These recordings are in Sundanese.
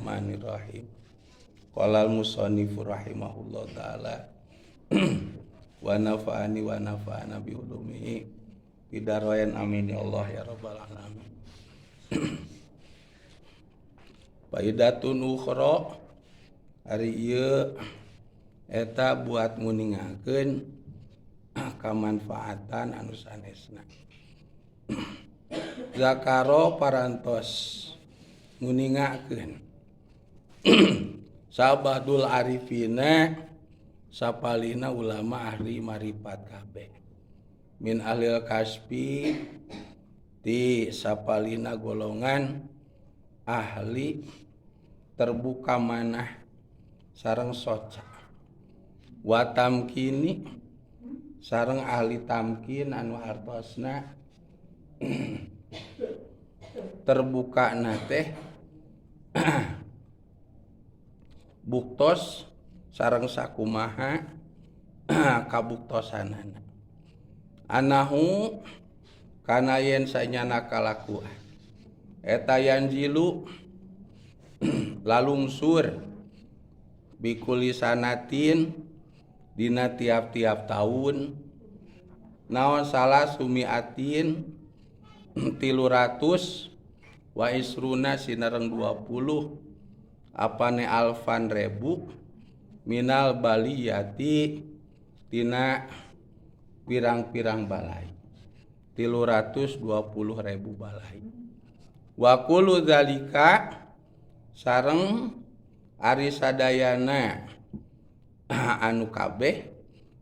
Bismillahirrahmanirrahim. Qala al-musannif rahimahullah taala wa nafa'ani wa nafa'ana bi ulumihi bidarain amin ya Allah ya rabbal alamin. Faidatun ukhra ari ieu eta buat nguningakeun kamanfaatan anu sanesna. Zakaro parantos nguningakeun Sabadul arifina sapalina ulama ahli maripat kabeh min ahlil kasbi ti sapalina golongan ahli terbuka manah sareng soca wa tamkini sareng ahli tamkin anu hartosna terbuka na teh buktos sareng sakumaha kabuktosanana anahu kana yen sanyana kalakuan eta yanjilu lalungsur bikuli sanatin dina tiap-tiap tahun naon salah sumiatin 300 wa isruna sinareng 20 apane alfan rebu minal baliyati tina pirang-pirang balai 320.000 balai wa kullu zalika sareng ari sadayana anu kabeh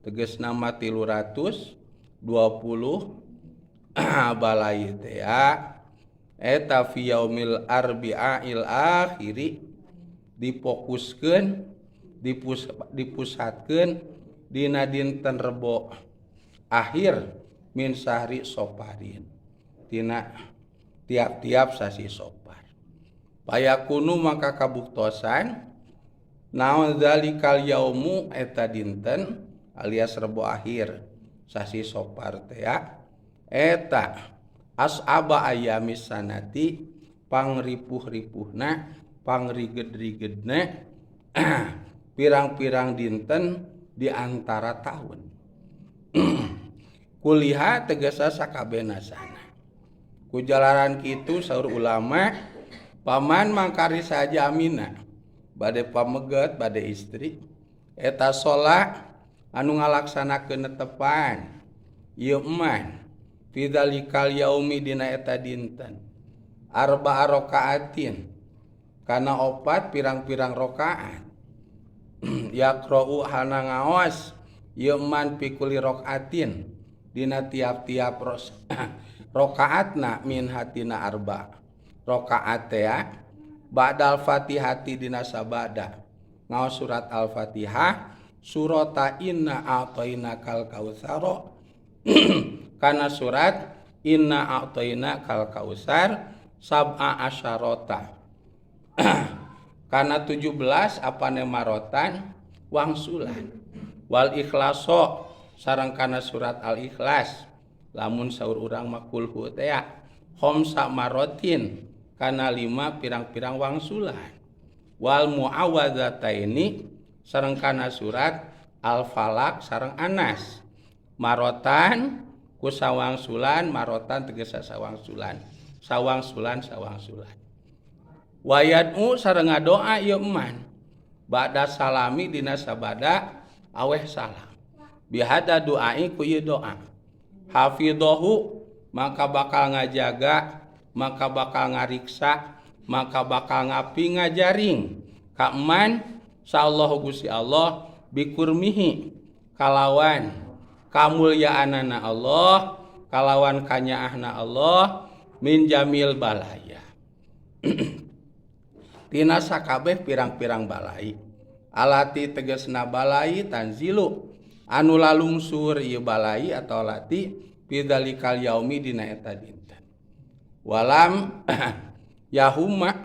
tegasna mah 320 balai teh eta fi yaumil arbi'il akhiri difokuskeun dipusatkeun dina dinten Rebo akhir min sahri soparin tina tiap-tiap sasi sopar payakunu maka kabuktosan naon zalikal yaumu eta dinten alias Rebo akhir sasi sopar teh eta asaba ayamis sanati pangripuh-ripuhna pangriged-rigedna pirang-pirang dinten di antara tahun. Kuliha tegesa sakabehna sana. Kujalaran kitu saur ulama paman mangkari saja amina bade pameget bade istri eta sholat anu ngalaksanakeun netepan ieu eman fi dzalikal yaumi dina eta dinten arba'a rakaatin kana opat pirang-pirang rokaat yaqra'u hana ngaos ieu man fi kulli rakaatin dina tiap-tiap rakaatna min hatina arba rakaat teh ba'dal fatihati dina sabada ngaos surat al-fatihah surata inna a'tainakal kautsar kana surat inna a'tainakal kautsar sab'a asyarata karena 17 apane marotan wangsulan wal ikhlaso sareng kana surat al ikhlas lamun saur urang makulhu teh khamsa marotin kana 5 pirang-pirang wangsulan wal muawwadzataini sareng kana surat al falak sareng anas marotan ku sawangsulan marotan tegese sawangsulan sawangsulan sawangsulan wayad'u sareng ngadoa ieu eman ba'da salami dina sabada aweh salam bihada du'ai ku ieu doa hafidhahu maka bakal ngajaga maka bakal ngariksa maka bakal ngapi ngajaring ka eman sallallahu Gusti Allah bikurmihi kalawan kamulyaanana Allah kalawan kanyaahna Allah min jamil balaya tina sakabeh pirang-pirang balai alati tegasna balai tanzilu anu lalungsur ieu balai atau lati pidzalikal yaumi dina eta dinten walam yahuma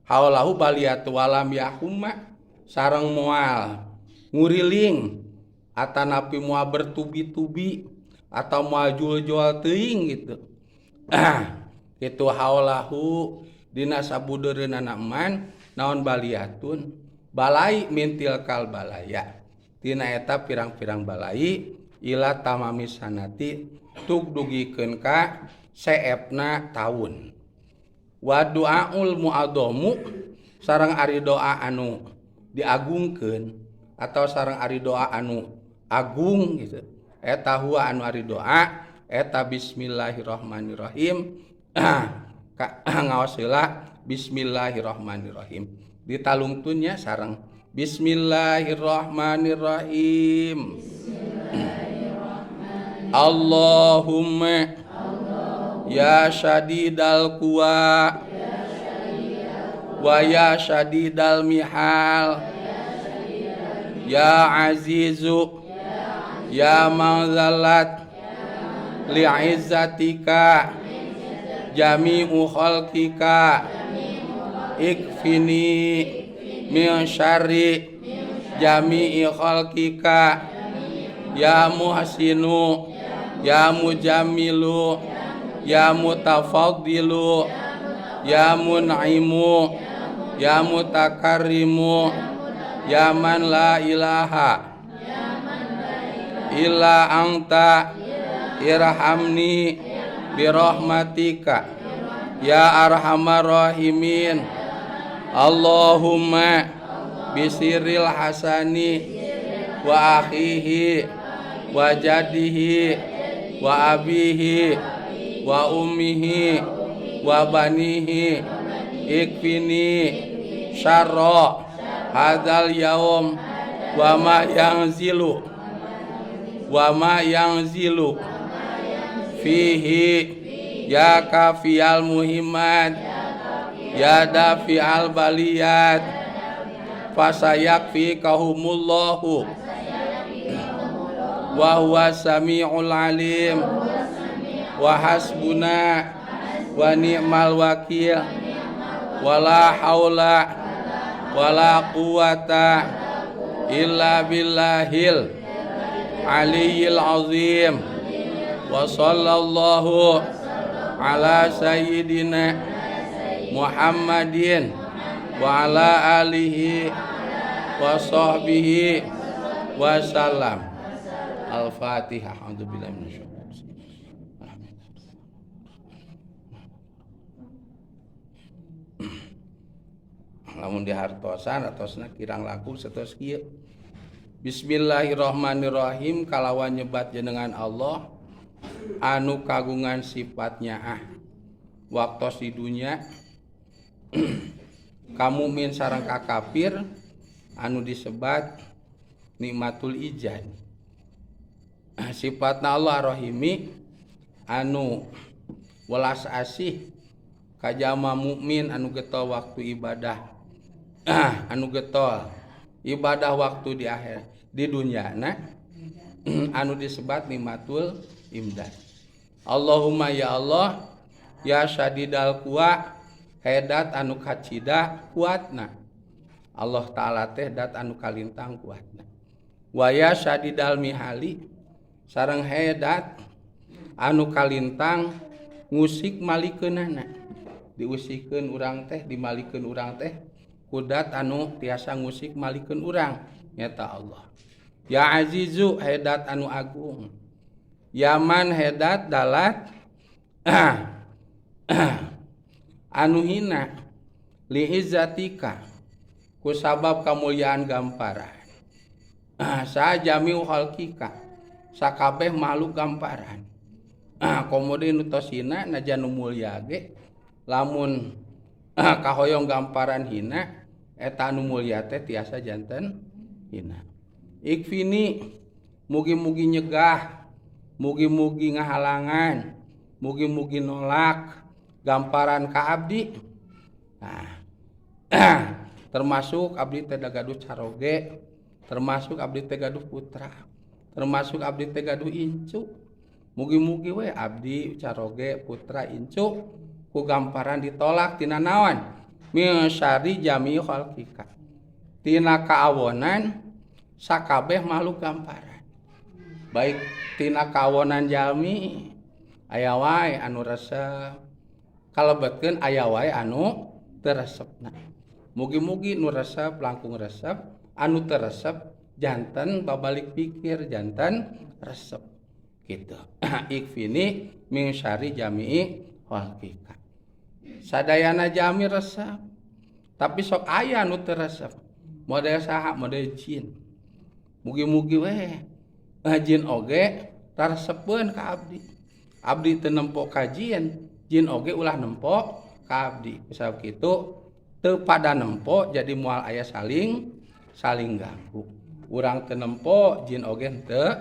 haulahu baliyatu walam yahuma sareng moal nguriling atanapi moal bertubi-tubi atau moal jual-jual teuing gitu. Kitu haulahu dina sabudeureunana man Naon baliatun balai mintil kal balaya tina eta pirang-pirang balai ila tamami sanati tug dugikeun ka seepna taun. Wa du'aul mu'adhamu sareng ari doa anu diagungkeun atau sareng ari doa anu agung gitu. Eta huwa anu ari doa eta bismillahirrahmanirrahim. Ngaos heula bismillahirrahmanirrahim. Ditalungtunnya sareng bismillahirrahmanirrahim. Bismillahirrahmanirrahim. Allahumma ya syadidal quwa wa ya syadidal mihal ya azizu ya manzalat li'izzatika jami'u khalqika ikfini min syarri jami'i khalqika ya muhsinu ya mujammilu ya mutafaddilu ya mun'imu ya mutakarrimu ya man la ilaha illa anta irhamni birahmatika ya arhamar rahimin. Allahumma bisiril hasani wa akhihi wa jadihi wa abihi wa ummihi wa banihi ikfini syarra hadzal yaum wa ma yanzilu wa ma yanzilu fihi ya kafiyal muhimmat ya dafi'al baliyat fasayakfikahumullahu wa huwa samiul alim wa hasbuna wa ni'mal wakil wala haula wala quwata illa billahil aliyyil azim wa sallallahu ala sayyidina Muhammadin wa ala alihi wa sahbihi wa salam. Al-Fatihah. A'udzubillahi minasyaitonir rajim. Lamun dihartosan atosna kirang laku satos kieu. Bismillahirrahmanirrahim kalawan nyebat jenengan Allah anu kagungan sifatnya ah waktos di dunya kamu min sareng kakafir anu disebat nikmatul ijad. Sifatna Allah rahimi anu welas asih kajama mukmin anu getol waktu ibadah anu getol ibadah waktu di akhir di dunya na anu disebat nikmatul imdad. Allahumma ya Allah ya syadidal kuwa hedat anu kacida kuatna. Allah Ta'ala teh dat anu kalintang kuatna. Wa ya syadidal mihali sareng hedat anu kalintang ngusik malikeunana. Diusikeun urang teh dimalikeun urang teh kudat anu tiasa ngusik malikeun urang nyata Allah. Ya azizu hedat anu agung. Yaman hedat dalat anu hina liizzatika kusabab kamulyaan gamparan sajamiu khalqika sakabeh makhluk gamparan komodo nu tos hina najan nu mulya ge lamun kahoyong gamparan hina eta anu mulya teh tiasa janten hina. Ikfini mugi-mugi nyegah, mugi-mugi ngahalangan, mugi-mugi nolak gamparan ka abdi. Nah, termasuk abdi teh gaduh caroge, termasuk abdi teh gaduh putra, termasuk abdi teh gaduh incu. Mugi-mugi we abdi caroge putra incu ku gamparan ditolak tina naon? Min syarri jami khalqika. Tina kaawonan sakabeh makhluk gamparan. Baik tina kaawonan jalmi aya wae anu resep, kalebetkeun aya wae anu teu resepna. Mugi-mugi nu resep langkung resep, anu teu resep janten babalik pikir janten resep gitu. Ikfini min syarri jami'i khalqika. Sadayana jami resep, tapi sok aya nu teu resep. Model saha? Model jin. Mugi-mugi weh jin oge raresepeun ka abdi. Abdi teu nempo ka jin, jin oge ulah nempo ka abdi. Sabab kitu teu pada nempo jadi moal aya saling saling ganggu. Urang teu nempo, jin oge henteu.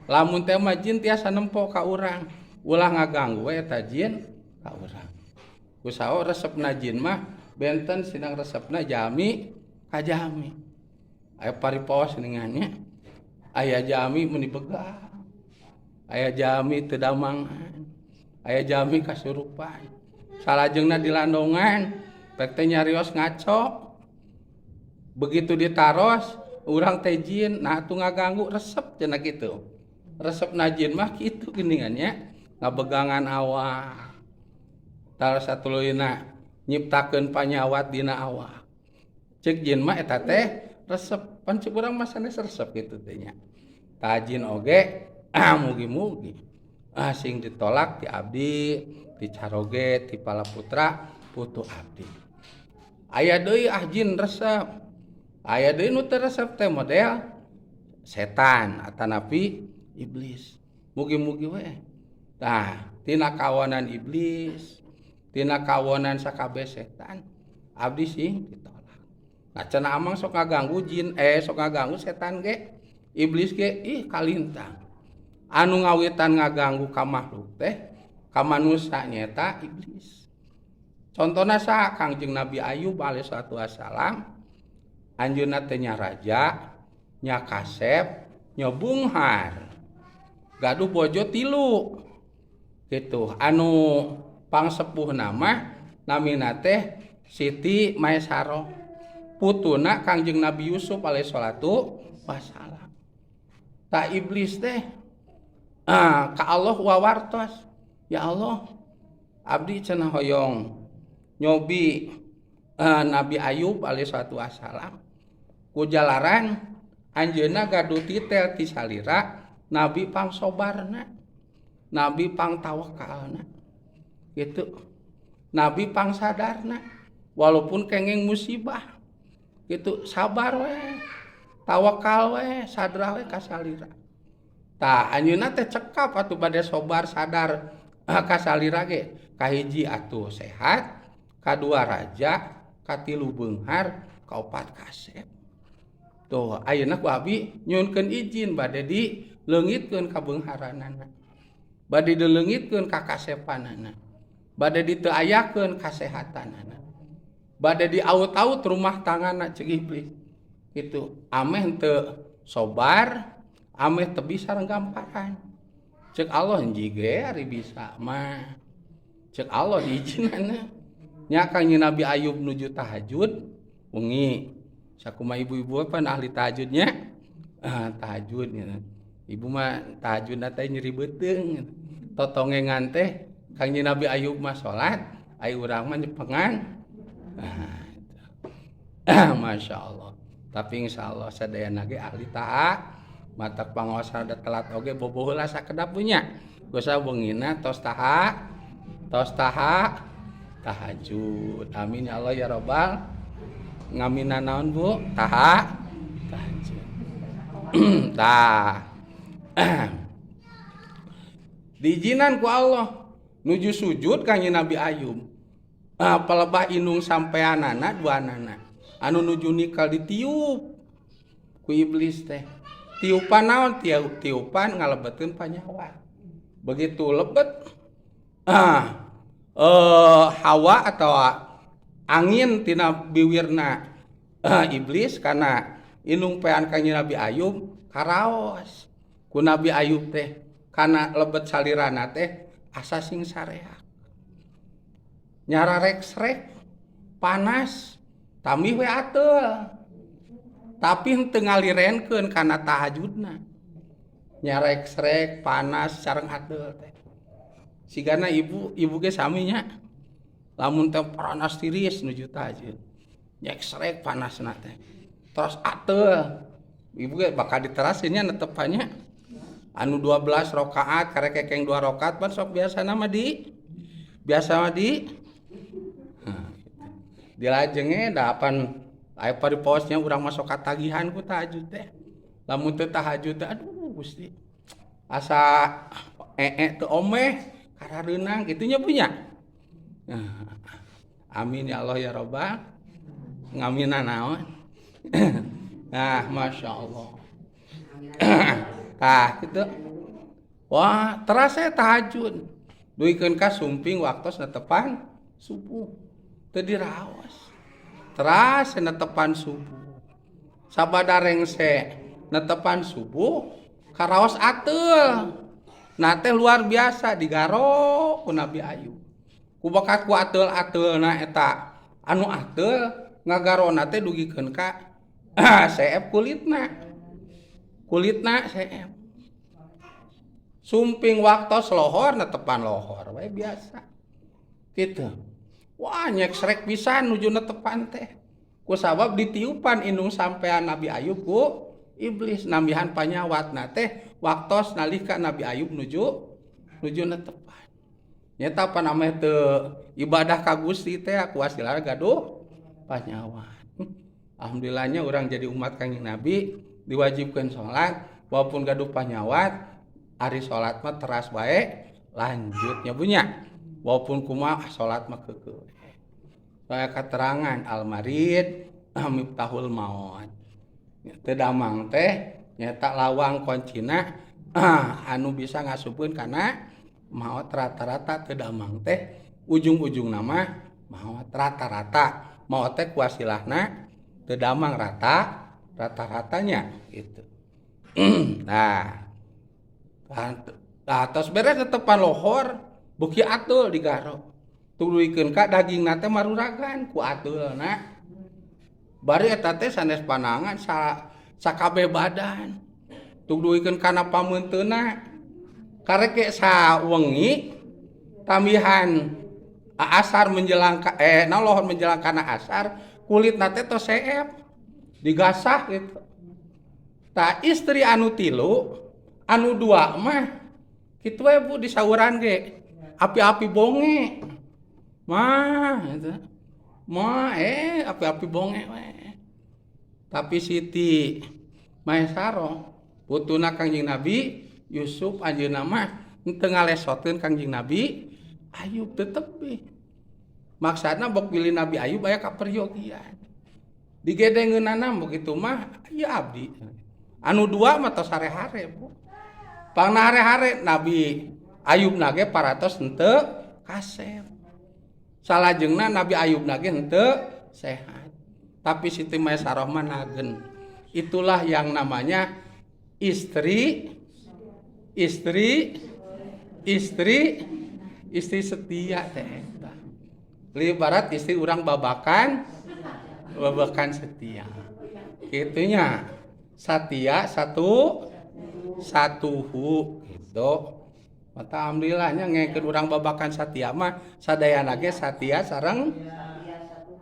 Lamun teh mah jin tiasa nempo ka urang, ulah ngaganggu we eta jin ka urang. Kusaha resepna jin mah benten sidang resepna jami ka jami. Aya paripaos geuningan nya. Aya jami meuni begal. Aya jami teu damangan. Aya jami kasurupan. Salajengna dilandongan, pek teh nyarios ngaco. Begitu ditaros, urang teh jin, nah atuh ngaganggu resep cenah kitu. Resepna jin mah kitu geuningan nya, ngabegangan awak. Tah satuluyna nyiptakeun panyawat dina awak. Ceuk jin mah eta teh resep, pan ceuk urang mah sanes resep kitu teh nya. Tah jin oge mugi-mugi sing ditolak ti abdi, ti caroge, ti palaputra putu abdi. Aya deui jin resep. Aya deui nu teu resep teh model setan atanapi iblis. Mugi-mugi we. Tah, tina kawanan iblis, tina kawanan sakabeh setan, abdi sing ditolak. Nah cenah amang sok ngaganggu jin, sok ngaganggu setan ge, iblis ge, ih kalintang. Anu ngawitan ngaganggu ka makhluk teh, ka manusia nyaeta iblis. Contohna saha? Kangjeng Nabi Ayub alaihi salatu wassalam, anjeunna teh nya raja, nya kasep, nya bunghar. Gaduh bojo tilu. Gitu. Anu pangsepuhna mah namina teh Siti Maisaroh. Putuna Kangjeng Nabi Yusuf alaihi salatu wassalam. Ta iblis teh ka Allah wawartos. Ya Allah, abdi cenah hoyong nyobi Nabi Ayub alaihi salatu wassalam. Ku jalaran anjeunna gaduh titel ti salira Nabi pangsobarna, Nabi pangtawakalna, gitu. Nabi pangsadarna, walaupun kenging musibah, gitu sabar we, tawakal we, sadrah we ka salira. Tah anjeunna teh cekap atuh bade sobar sadar ka salira ge. Kahiji atuh sehat, kadua raja, katilu beunghar, kaopat kasep. Tuh ayeuna ku abdi nyuhunkeun izin bade dileungitkeun ka beungharanana. Bade dileungitkeun ka kasepanana. Bade diteu ayakeun kasehatanana. Bade diaut-aut rumah tanggana ceuk iblis. Gitu. Ameh teu sobar, ameh teu bisa gamparan. Ceuk Allah jige ari bisa mah. Ceuk Allah diizinana. Nya Kangjeng Nabi Ayub nuju tahajud wengi. Sakumaha ibu-ibu pan ahli tahajudnya? Tahajud gitu. Ibu mah tahajudna teh nyeri beuteung. Totongengan teh Kangjeng Nabi Ayub mah salat, ai urang mah nyepengan. Masya Allah. Tapi insya Allah sadayana ge ahli taat, matak pangaosan da telat oge bobo heula sakedap nya. Gosa wengina tos taha, tos taha, tahajud. Amin ya Allah ya robbal. Ngamina naon Bu? Taha, tahajud. Tah. Diizinan ku Allah nuju sujud Kangjeng Nabi Ayub. Palebah indung sampeanana duanana anu nuju nikal ditiup ku iblis teh. Tiupan naon? Tiupan ngalebetkeun panyawat. Begitu lebet hawa atau angin tina biwirna iblis karena indung pean Kangjeng Nabi Ayub karaos ku Nabi Ayub teh kana lebet salirana teh asa sing sareak nyararek-rek panas tambih we ateul tapi henteu ngalirenkeun kana tahajudna nyarek-rek panas sareng ateul teh sigana ibu ibu ge sami nya lamun teh panas tiris nuju tahajud. Nyeksrek panasna teh. Terus ateul. Ibu ge bakal diterasin nya netepannya. Anu 12 rakaat karek kekeng 2 rakaat pan sok biasa mah di biasa mah di nah, dilajenge da apan aya pariposnya urang masuk katagihan ku tahajud teh. Lamun teu tahajud teh aduh Gusti. Asa ee teu omeh karareunang kitu nya punya. Nah, amin ya Allah ya Rabbal ngamina naon. Nah, Masya Allah. Tah gitu. Wah, terasa tahajud. Duikeun ka sumping waktos netepan subuh. Teu diraos. Terasa netepan subuh. Sabada rengse netepan subuh karaos ateul. Nah teh luar biasa digaro ku Nabi Ayub. Ku bakat ku ateul-ateulna eta anu ateul ngagarona teh dugikeun ka seep kulitna. Kulitna seep. Sumping waktos lohor netepan lohor we biasa. Kitu. Wah nyeksrek pisan nuju netepan teh. Ku sabab ditiupan indung sampean Nabi Ayub ku iblis nambihan panyawatna teh waktos nalika Nabi Ayub nuju nuju netepan. Nyata pan ameh teu ibadah ka Gusti teh ku hasilna gaduh panyawat. Alhamdulillahnya urang jadi umat Kangjeng Nabi diwajibkan sholat walaupun gaduh panyawat ari sholat mah teras bae lanjutnya punya walaupun kumaha sholat mah keukeuh. Saya keterangan al-marid miftahul maut. Teu damang teh nyata lawang kuncina anu bisa ngasupkeun kana maot rata-rata teu damang teh ujung-ujung nama maot rata-rata maot teh kuasilahna teu damang rata rata-ratanya gitu. Nah, tos beres netepan lohor beuki ateul digaro. Tuluykeun ka dagingna teh maruragan ku ateulna. Bari eta teh sanes panangan sakabeh badan. Tuluykeun kana pameunteuna. Karek ge sawengi tambihan asar menjelang ka, na lohor menjelang kana asar kulitna teh tos seep digasah gitu. Tah istri anu tilu anu dua mah kitu we Bu disauran ge api-api bonge mah gitu. Mah api-api bonge we. Tapi Siti Maisarah putuna Kangjeng Nabi Yusuf anjeunna mah teu ngalesotkeun Kangjeng Nabi Ayub tetep we. Maksudna bok pilih Nabi Ayub aya kaperyogian. Digedengeunana begitu mah ieu abdi. Anu dua mah tos hare-hare Bu. Pangna hare-hare Nabi Ayub nage paratos henteu kasep. Salajengna Nabi Ayub nage henteu sehat. Tapi Siti Maisarah mah nagen. Itulah yang namanya istri istri istri istri setia teh eta. Ibarat istri urang babakan babakan setia. Kitunya satia satu satuhu gitu. Mata alhamdulillahnya ngekeun urang babakan satia mah sadayana ge satia sareng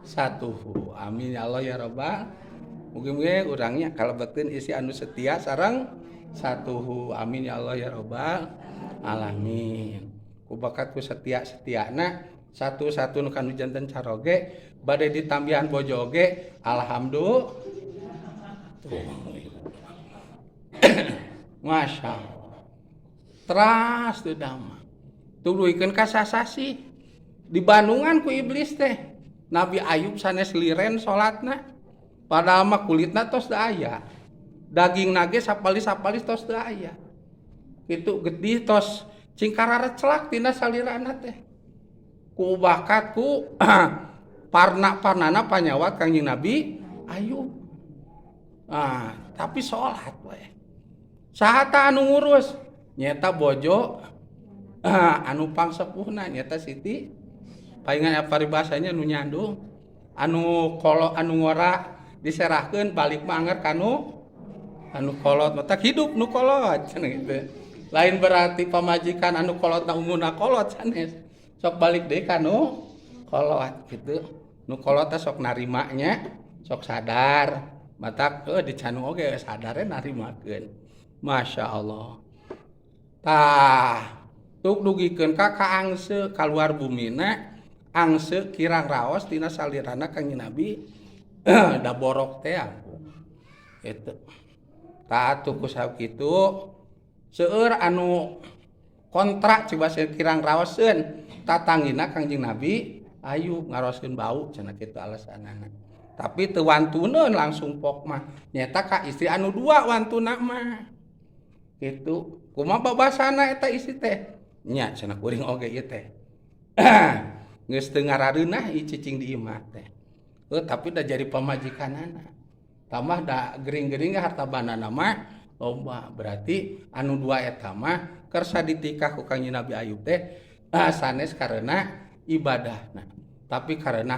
satuhu. Amin ya Allah ya Rabbal. Mugi-mugi urangnya kalebeteun isi anu setia sareng satuhu. Amin ya Allah ya Rabbal alamin. Ku bakat ku setia-setiana satu-satu nu kanu janten caroge bade ditambihan bojo oge alhamdulillah. Tuh. Masya Allah. Teras teu damang. Tuluykeun ka sasasi. Di Bandungan ku iblis teh. Nabi Ayub sanes liren salatna. Padahal mah kulitna tos teu aya. Daging nage sapalis-sapalis tos teu aya. Kitu gedih tos cingkarareclak tina salirana teh. Ku bakat ku parna-parnana panyawat Kangjeng Nabi Ayub. Ah, tapi salat we. Saha tah anu ngurus? Nyeta bojo anu pangsepuhna nyeta Siti. Palingan paribasanya nu nyandung anu kolo anu ngora diserahkeun balik mah anger kanu anu kolot mata hidup nu kolot cenah gitu. Lain berarti pamajikan anu kolotna umurna kolot sanes. Sok balik deui kanu kolot gitu. Nu kolot teh sok narima nya, sok sadar. Matak dicanu oge sadare narimakeun. Masya Allah. Tah, tuk dugikeun ka kaangse kaluar bumina, angse kirang raos tina salirana Kangjeng Nabi da borok teh ampun. Gitu. Tah atuh ku sakitu seueur anu kontrak coba kirang raoseun tatangina Kangjeng Nabi ayu ngaroskeun bau cenah kitu alasanana. Tapi teu wantuneun langsung pok mah nyaeta ka istri anu dua wantuna mah. Kitu. Kumaha babasana eta istri teh? Nya cenah kuring oge ieu teh. Geus teu ngarareunah ieu cicing di imah teh. Tapi da jadi pamajikanana. Tambah da gering-gering harta bandana mah loba. Berarti anu dua eta mah kersa ditikah ku Kangjeng Nabi Ayub teh sanes karena ibadahna, tapi karena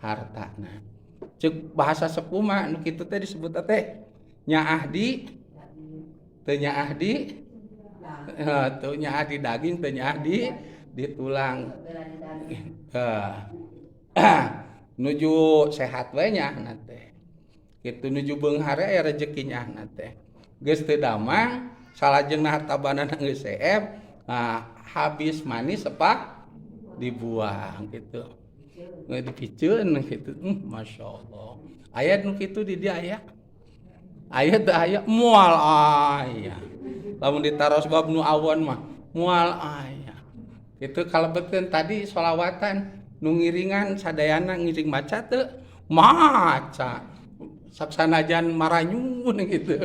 hartana. Ceuk bahasa sepuh mah nu kitu teh disebut teh nyaah di teu nyaah di teu nyaah di daging, teu nyaah di tulang. Nuju sehat we nyaahna teh. Kitu nuju beunghar aya rejeki nyaahna teh. Geus teu damang salajengna harta bandana geus seep, habis manis sepah dibuang gitu. Dipiceun gitu. Masya Allah. Aya nu kitu di dieu aya. Aya teu aya moal aya. Lamun ditaros bab nu awon mah moal aya. Itu kalebetkeun tadi sholawatan nu ngiringan sadayana ngiring maca teu maca. Saksanajan maranyun gitu.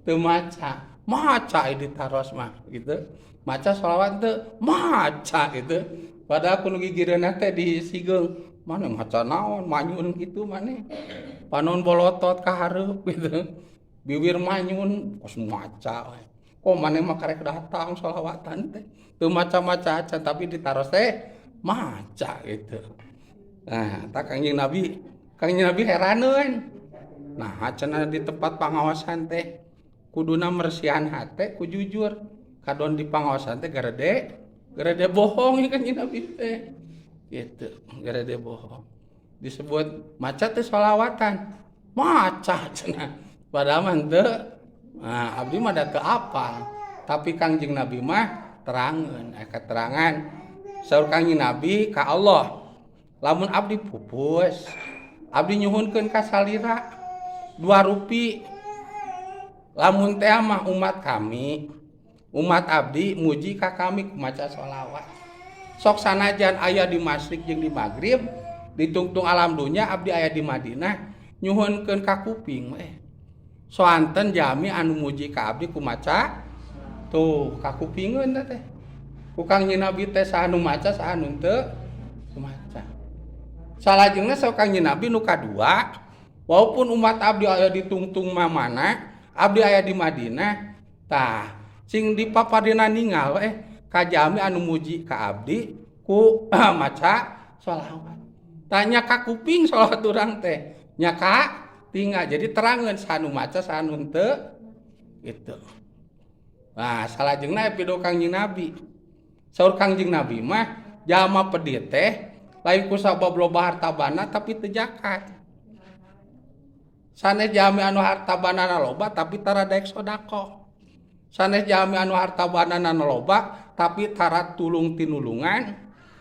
Teu maca. Maca ditaros mah gitu. Maca sholawat teu maca gitu. Padahal ku nu gigireunna teh disigeung, mana maca naon manyun kitu maneh. Panon bolotot ka hareup gitu. Bibir manyun kos maca we. Kok maneh mah karek datang sholawatan teh. Teu maca-maca acan tapi ditaros teh maca gitu. Nah, tah Kangjeng Nabi heraneun. Nah, cenah di tempat pangaosan teh kuduna mersihan hate ku jujur. Kadon di pangaosan teh garede bohong ya Kangjeng Nabi teh. Gitu, garede bohong. Disebut maca teh sholawatan. Maca cenah. Padahal mah henteu. Nah, abdi mah da teu apal. Tapi Kangjeng Nabi mah terangeun, keterangan saur Kangjeng Nabi ka Allah. Lamun abdi pupus, abdi nyuhunkeun ka salira dua rupi. Lamun teh mah umat kami, umat abdi muji ka kami ku maca sholawat. Sok sanajan aya di masyrik jeung di maghrib, ditungtung alam dunya abdi aya di Madinah nyuhunkeun ka kuping we. Soanten jami anu muji ka abdi ku maca tuh ka kupingeun teh. Ku Kangjeng Nabi teh saha nu maca saha nu teu maca. Salajengna sok Kangjeng Nabi nu kadua, walaupun umat abdi aya di tungtung mamana, abdi aya di Madinah, tah sing dipapadina ningal we ka jami anu muji ka abdi ku maca sholawat. Tanya ka kuping sholawat urang teh, nya ka tinggal jadi terangeun saha nu maca saha nu teu gitu. Nah, salajengna epido Kangjeng Nabi. Saur Kangjeng Nabi mah jalma pedit teh lain ku sabab loba harta banda tapi teu zakat. Sanes jalmi anu harta bandana loba tapi tara daek sedekah. Sanes jalmi anu harta bandana loba tapi tara tulung tinulungan,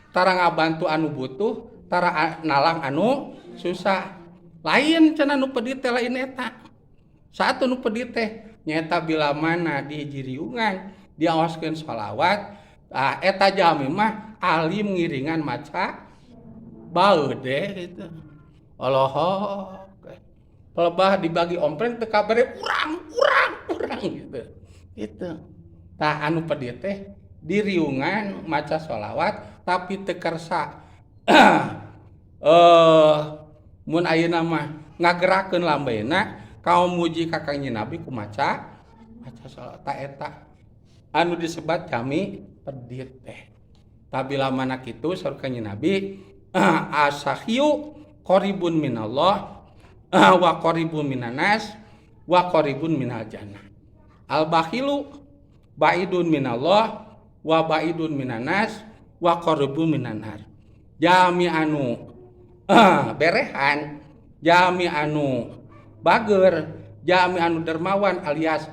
tara ngabantu anu butuh, tara nalang anu susah. Lain cenah nu pedit teh lain eta. Saat nu pedit teh nyaeta bila mana di hiji riungan diaoskeun sholawat, eta jalmi mah alim ngiringan maca baude gitu. Olohok. Pelebah dibagi ompreng teu kabare urang urang urang gitu. Gitu. Tah anu pedit teh di riungan maca sholawat tapi teu kersa. Mun ayeuna mah ngagerakeun lambena kaum muji ka Kangjeng Nabi ku maca maca sholawat ta eta anu disebat jami pedit teh. Tabila mana kitu saur Kangjeng Nabi asakhiyu qaribun minallah wa qaribun minanas wa qaribun minal jannah. Al bakhilu baidun minallah wa baidun minanas wa qaribun minanar. Jami anu Berehan jalmi anu bager, jalmi anu dermawan alias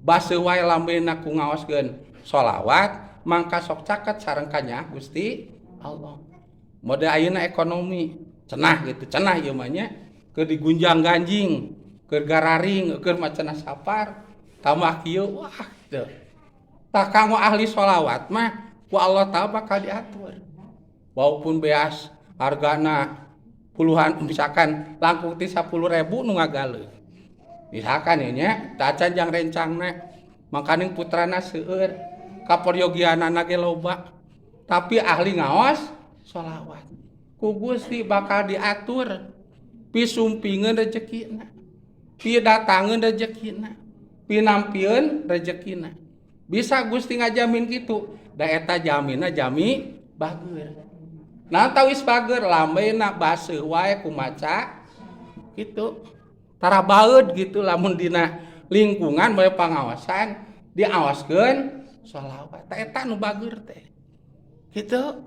baseuh wae lambena ku ngaoskeun sholawat, mangka sok caket sareng kanyaah Gusti Allah. Mode ayeuna ekonomi cenah gitu, cenah ieu mah nya, keur digunjang ganjing, keur gararing, keur mah cenah sapar, tambah kieu, wah gitu. Tah, kanggo ahli sholawat mah ku Allah Ta'ala bakal diatur. Walaupun beas hargana puluhan, misalkan langkung ti 10.000 nu ngagaleuh. Misalkan ya nya, tacan jang rencangna, makaning putrana seueur, kaperyogianana ge loba. Tapi ahli ngaos sholawat. Ku Gusti bakal diatur pisumpingeun rezekina, pidatangeun rezekina, pinampieun rezekina. Bisa Gusti ngajamin kitu, da eta jamina jami bager. Nah, tawis bager lambena baseuh wae ku maca gitu. Tara baeud gitu lamun dina lingkungan bae pangawasan diawaskeun sholawat. Ta eta nu bager teh. Gitu.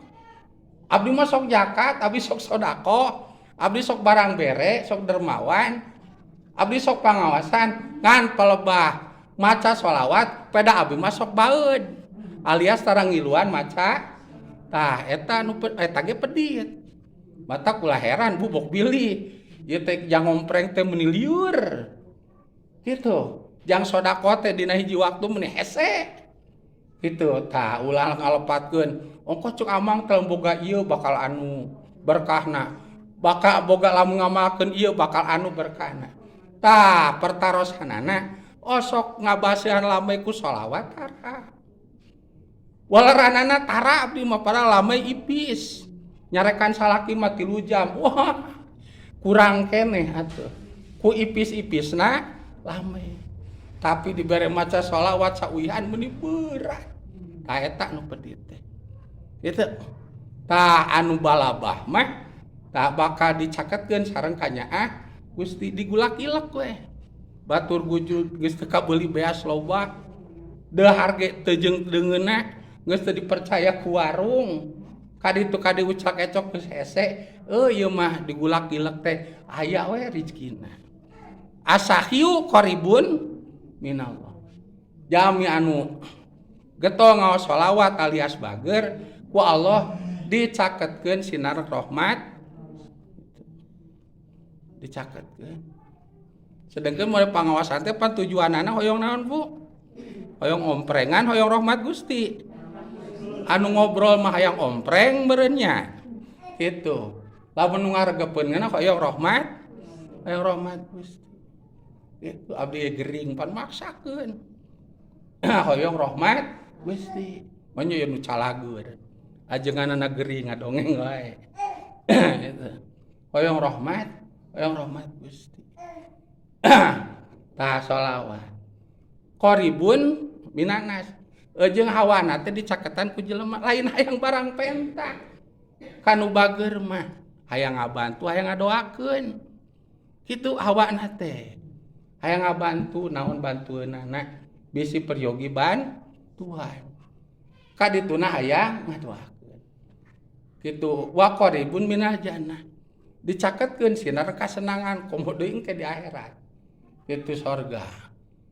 Abdi mah sok zakat, abdi sok sedekah, abdi sok barang bere, sok dermawan, abdi sok pangawasan, ngan pelebah maca sholawat, peda abdi mah sok baeud. Alias tara ngiluan maca. Tah eta nu eta ge pedit. Mata kula heran, Bu, bok bilih. Ieu teh jang ngompreng teh meuni lieur. Gitu. Jang sedekah teh dina hiji waktu meuni hese. Gitu. Tah ulah ngalepatkeun. Ongkoh cuk amang teh boga ieu bakal anu berkahna. Bakal boga lamun ngamalkeun ieu bakal anu berkahna. Tah pertarosanana osok ngabasihan lambe ku sholawat tara. Waleranana tara abdi mah para lambe ipis. Nyarekan salaki mah 3 jam. Wah, kurang keneh atuh. Ku ipis-ipisna lambe. Tapi dibere maca sholawat sauihan meuni berat. Tah eta nu pedit teh. Gitu. Tah anu balabah mah tah bakal dicaketkeun sareng kanyaah Gusti, digulak-ilek we. Batur gujul geus teu kabeuli beas loba. Dahar ge teu jeung deungeunna, geus teu dipercaya ku warung. Kaditu kadi ucak ecok geus hese, euy ieu mah digulak-ilek teh aya we rezekina. Asahiyu qaribun minallah. Jami anu getol ngaos sholawat alias bager ku Allah dicaketkeun sinar rahmat, dicaketkeun. Sedangkan mulai pangawasan teh pan tujuanana hoyong naon, Bu? Hoyong omprengan, hoyong rahmat Gusti. Anu ngobrol mah hayang ompreng meureun nya. Gitu. Lamun nu ngaregepeun ngeunah hoyong rahmat, hoyong rahmat Gusti. Itu abdi gering pan maksakeun. Hoyong rahmat Gusti. Manya nu calagur. Ajenganana gering ngadongeng wae. Gitu. Hoyong rahmat Gusti. Tah sholawat. Qaribun minanas. Jeung hawana teh dicaketan ku jelema lain hayang barang penta. Kanu bager mah hayang ngabantu, hayang ngadoakeun. Kitu hawana teh. Hayang ngabantu, naon bantueunana? Bisi peryogi bantuan. Kadituna hayang ngadoakeun. Kitu wa qaribun minal jannah. Dicaketkeun sinar kasenangan komo deui engke di akhirat. Itu sorga.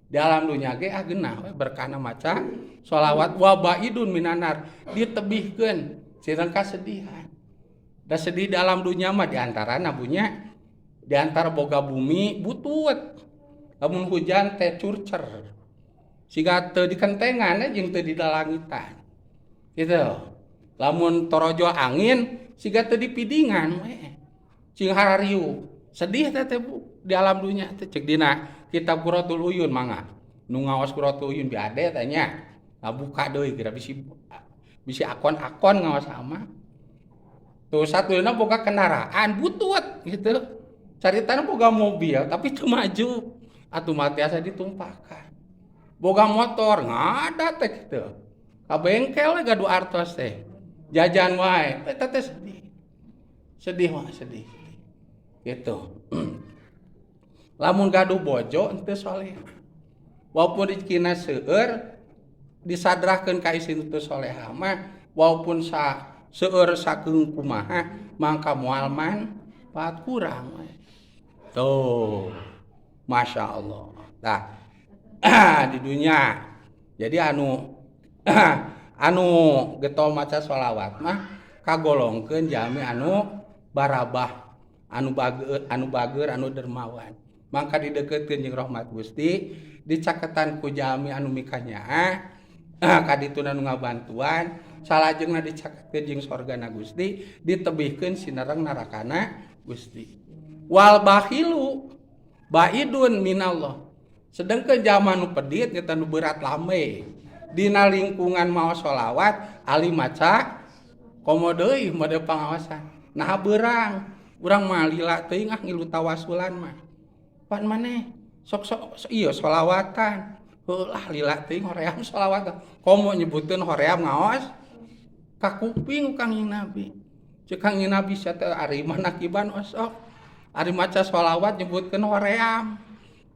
Di alam dunya ge ah geunah we berkahna maca sholawat. Wa baidun minanar, ditebihkeun sareng kasedihan. Da sedih di alam dunya mah diantarana bunya diantara boga bumi butut. Lamun hujan teh curcer. Siga teu dikentengan jeung teu didalangitan. Gitu. Lamun torojo angin siga teu dipidingan we. Cing harariu. Sedih teh teh, Bu, di alam dunya teh cek dina kitab Qurratul Uyun mangga. Nu ngaos Qurratul Uyun biade teh nya. Nah, buka deui kira bisi bisi akon-akon ngaos sama. Tuh satuluna boga kendaraan butut gitu. Caritana boga mobil tapi teu maju. Atuh mah tiasa ditumpakan. Boga motor ngada teh gitu. Ka bengkel we gaduh artos teh. Jajan wae eta teh sedih. Sedih mah sedih. Gitu. Lamun gaduh bojo henteu soleh. Walaupun rezekina seueur disadrahkeun ka istri teu soleha mah, walaupun sa seueur sakeung kumaha mangka moal man Syafaat kurang we. Tuh, Masya Allah. Nah, di dunia jadi anu anu getol maca sholawat mah kagolongkeun jalmi anu barabah, anu bager, anu bager, anu dermawan. Mangka dideukeutkeun jeung rahmat Gusti, dicaketan ku jalmi anu mikanyaah, kadituna nu ngabantuan, salajengna dicaketkeun jeung sorgana Gusti, ditebihkeun sinareng narakana Gusti. Wal bakhilu baidun minallah. Sedengkeun jalma nu pedit nyata nu berat lambe dina lingkungan maos sholawat ali maca komo deui mode pangaosan. Nah beurang urang mah lila teuing ah ngilu tawasulan mah. Pan maneh sok sok ieu sholawatan. Heulah lila teuing hoream sholawatan. Komo nyebutkeun hoream ngaos ka kuping Kangjeng Nabi. Ceuk Kangjeng Nabi sia teh ari manakiban osok. Ari maca sholawat nyebutkeun hoream.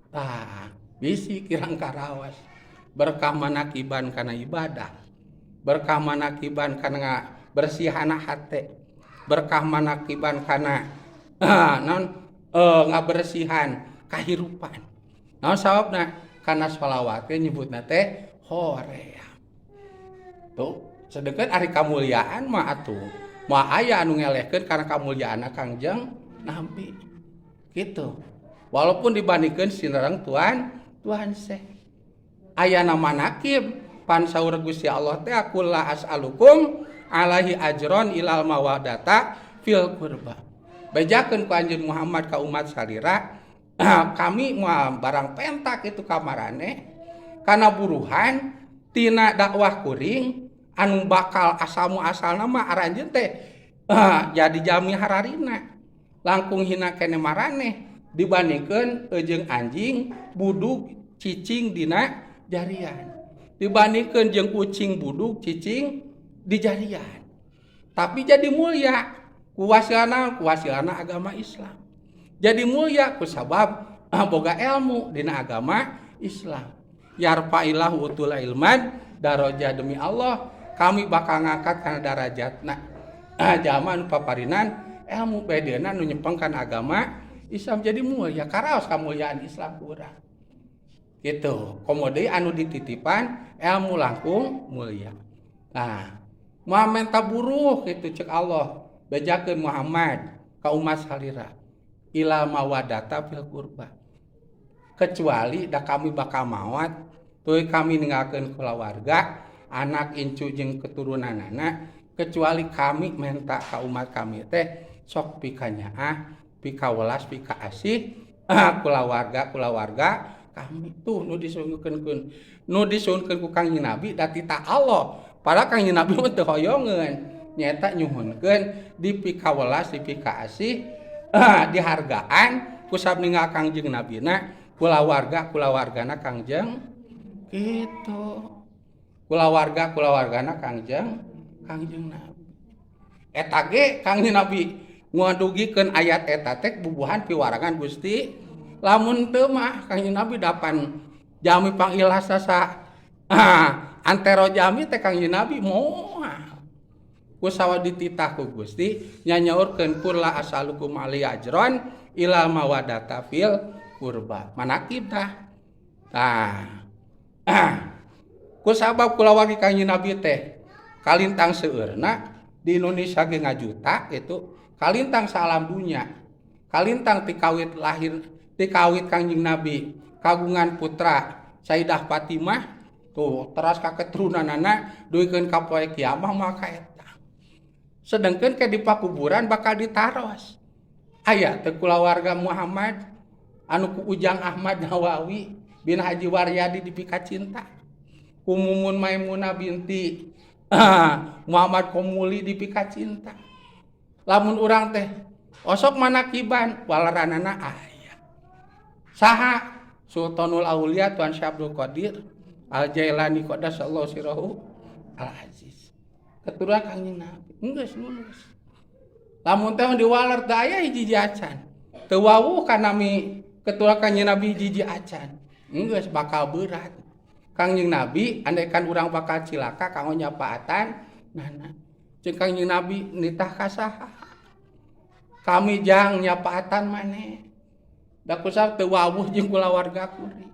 Tah, bisi kirang karawas. Berkah manakiban kana ibadah. Berkah manakiban kana bersihana hate. Berkah manakiban kana naon ngabersihan kahirupan. Naon sababna? Kana sholawat teh nyebutna teh hoream. Tuh, sedengkeun ari kamuliaan mah atuh moal aya anu ngelehkeun kana kamuliaanna Kangjeng Nabi. Gitu. Walaupun dibandingkeun sinareng Tuhan, Tuhan Syekh. Ayana manakib pan saur Gusti Allah teh aqul la as'alukum alaihi ajron ilal mawadata fil qurba. Bejakeun ku Anjeun Muhammad ka umat salira, kami moal barang pentak itu kamarane kana buruhan tina dakwah kuring anu bakal asalmu asalna mah aranjeun teh jadi jami hararina langkung hina kene maraneh dibandingkeun jeung anjing budug cicing dina jarian, dibandingkeun jeung kucing budug cicing di jarian, tapi jadi mulia ku wasilana, ku wasilana agama Islam. Jadi mulia ku sabab boga ilmu dina agama Islam. Yarfa'illahu utul ilman daraja, demi Allah kami bakal ngangkat kana darajatna zaman paparinan ilmu bedena nu nyepengkan agama Islam jadi mulia. Karaos kamuliaan Islam kurang gitu. Komo deui anu dititipan ilmu langkung mulia. Nah, moal menta buruh gitu cek Allah, bejakeun Muhammad ka umat salira ila mawadata fil qurba, kecuali da kami bakal maot tuluy kami ninggalkeun kulawarga, anak incu jeung keturunanana, kecuali kami menta ka umat kami teh sok pikanyaah, pikawelas, pikaasih kulawarga kulawarga kami. Tuh nu disuhunkeun, nu disuhunkeun ku Kangjeng Nabi da titah Allah. Padahal Kangjeng Nabi mah teu hoyongeun, nyaeta nyuhunkeun dipikawelas, dipikaasih, dihargaan kusab ninggal Kangjeng Nabina kulawarga kulawargana Kangjeng gitu, kulawarga kulawargana Kangjeng Kangjeng Nabi. Eta ge Kangjeng Nabi ngadugikeun ayat eta teh bubuhan piwarangan Gusti. Lamun teu mah Kangjeng Nabi dapan jami pangilasa sa antero jami teh Kangjeng Nabi moal. Kusawa dititah ku Gusti nyanyaurkeun qul la as'alukum alaihi ajron ila mawadata fil qurba. Manakib tah. Tah. Kusabab kulawargi Kangjeng Nabi teh kalintang seueurna di Indonesia ge ngajuta gitu, kalintang salam dunya, kalintang tikawit lahir, tikawit Kangjeng Nabi kagungan putra Sayyidah Fatimah tuh teras ka keturunanana duikeun ka poe kiamah maka eta. Sedengkeun ke di pakuburan bakal ditaros, aya teu kulawarga Muhammad anu ku Ujang Ahmad Nawawi bin Haji Waryadi dipika cinta, ku Mumun Maimunah binti Muhammad Komuli dipika cinta? Lamun urang teh osok manakiban waleranana aya saha? Sultanul Aulia Tuan Syekh Abdul Qadir Al Jailani qaddasallahu sirrahu Al Aziz, keturunan Kangjeng Nabi. Geus lulus. Lamun teh diwaler teu aya hiji acan, teu wawuh kana mi keturunan Kangjeng Nabi hiji acan, geus bakal berat Kangjeng Nabi. Andaikan urang bakal cilaka kanggo nyapaatan nana, ceuk Kangjeng Nabi nitah ka saha? Kami jang nyapaatan maneh. Da kusabab teu wawuh jeung kulawarga kuring.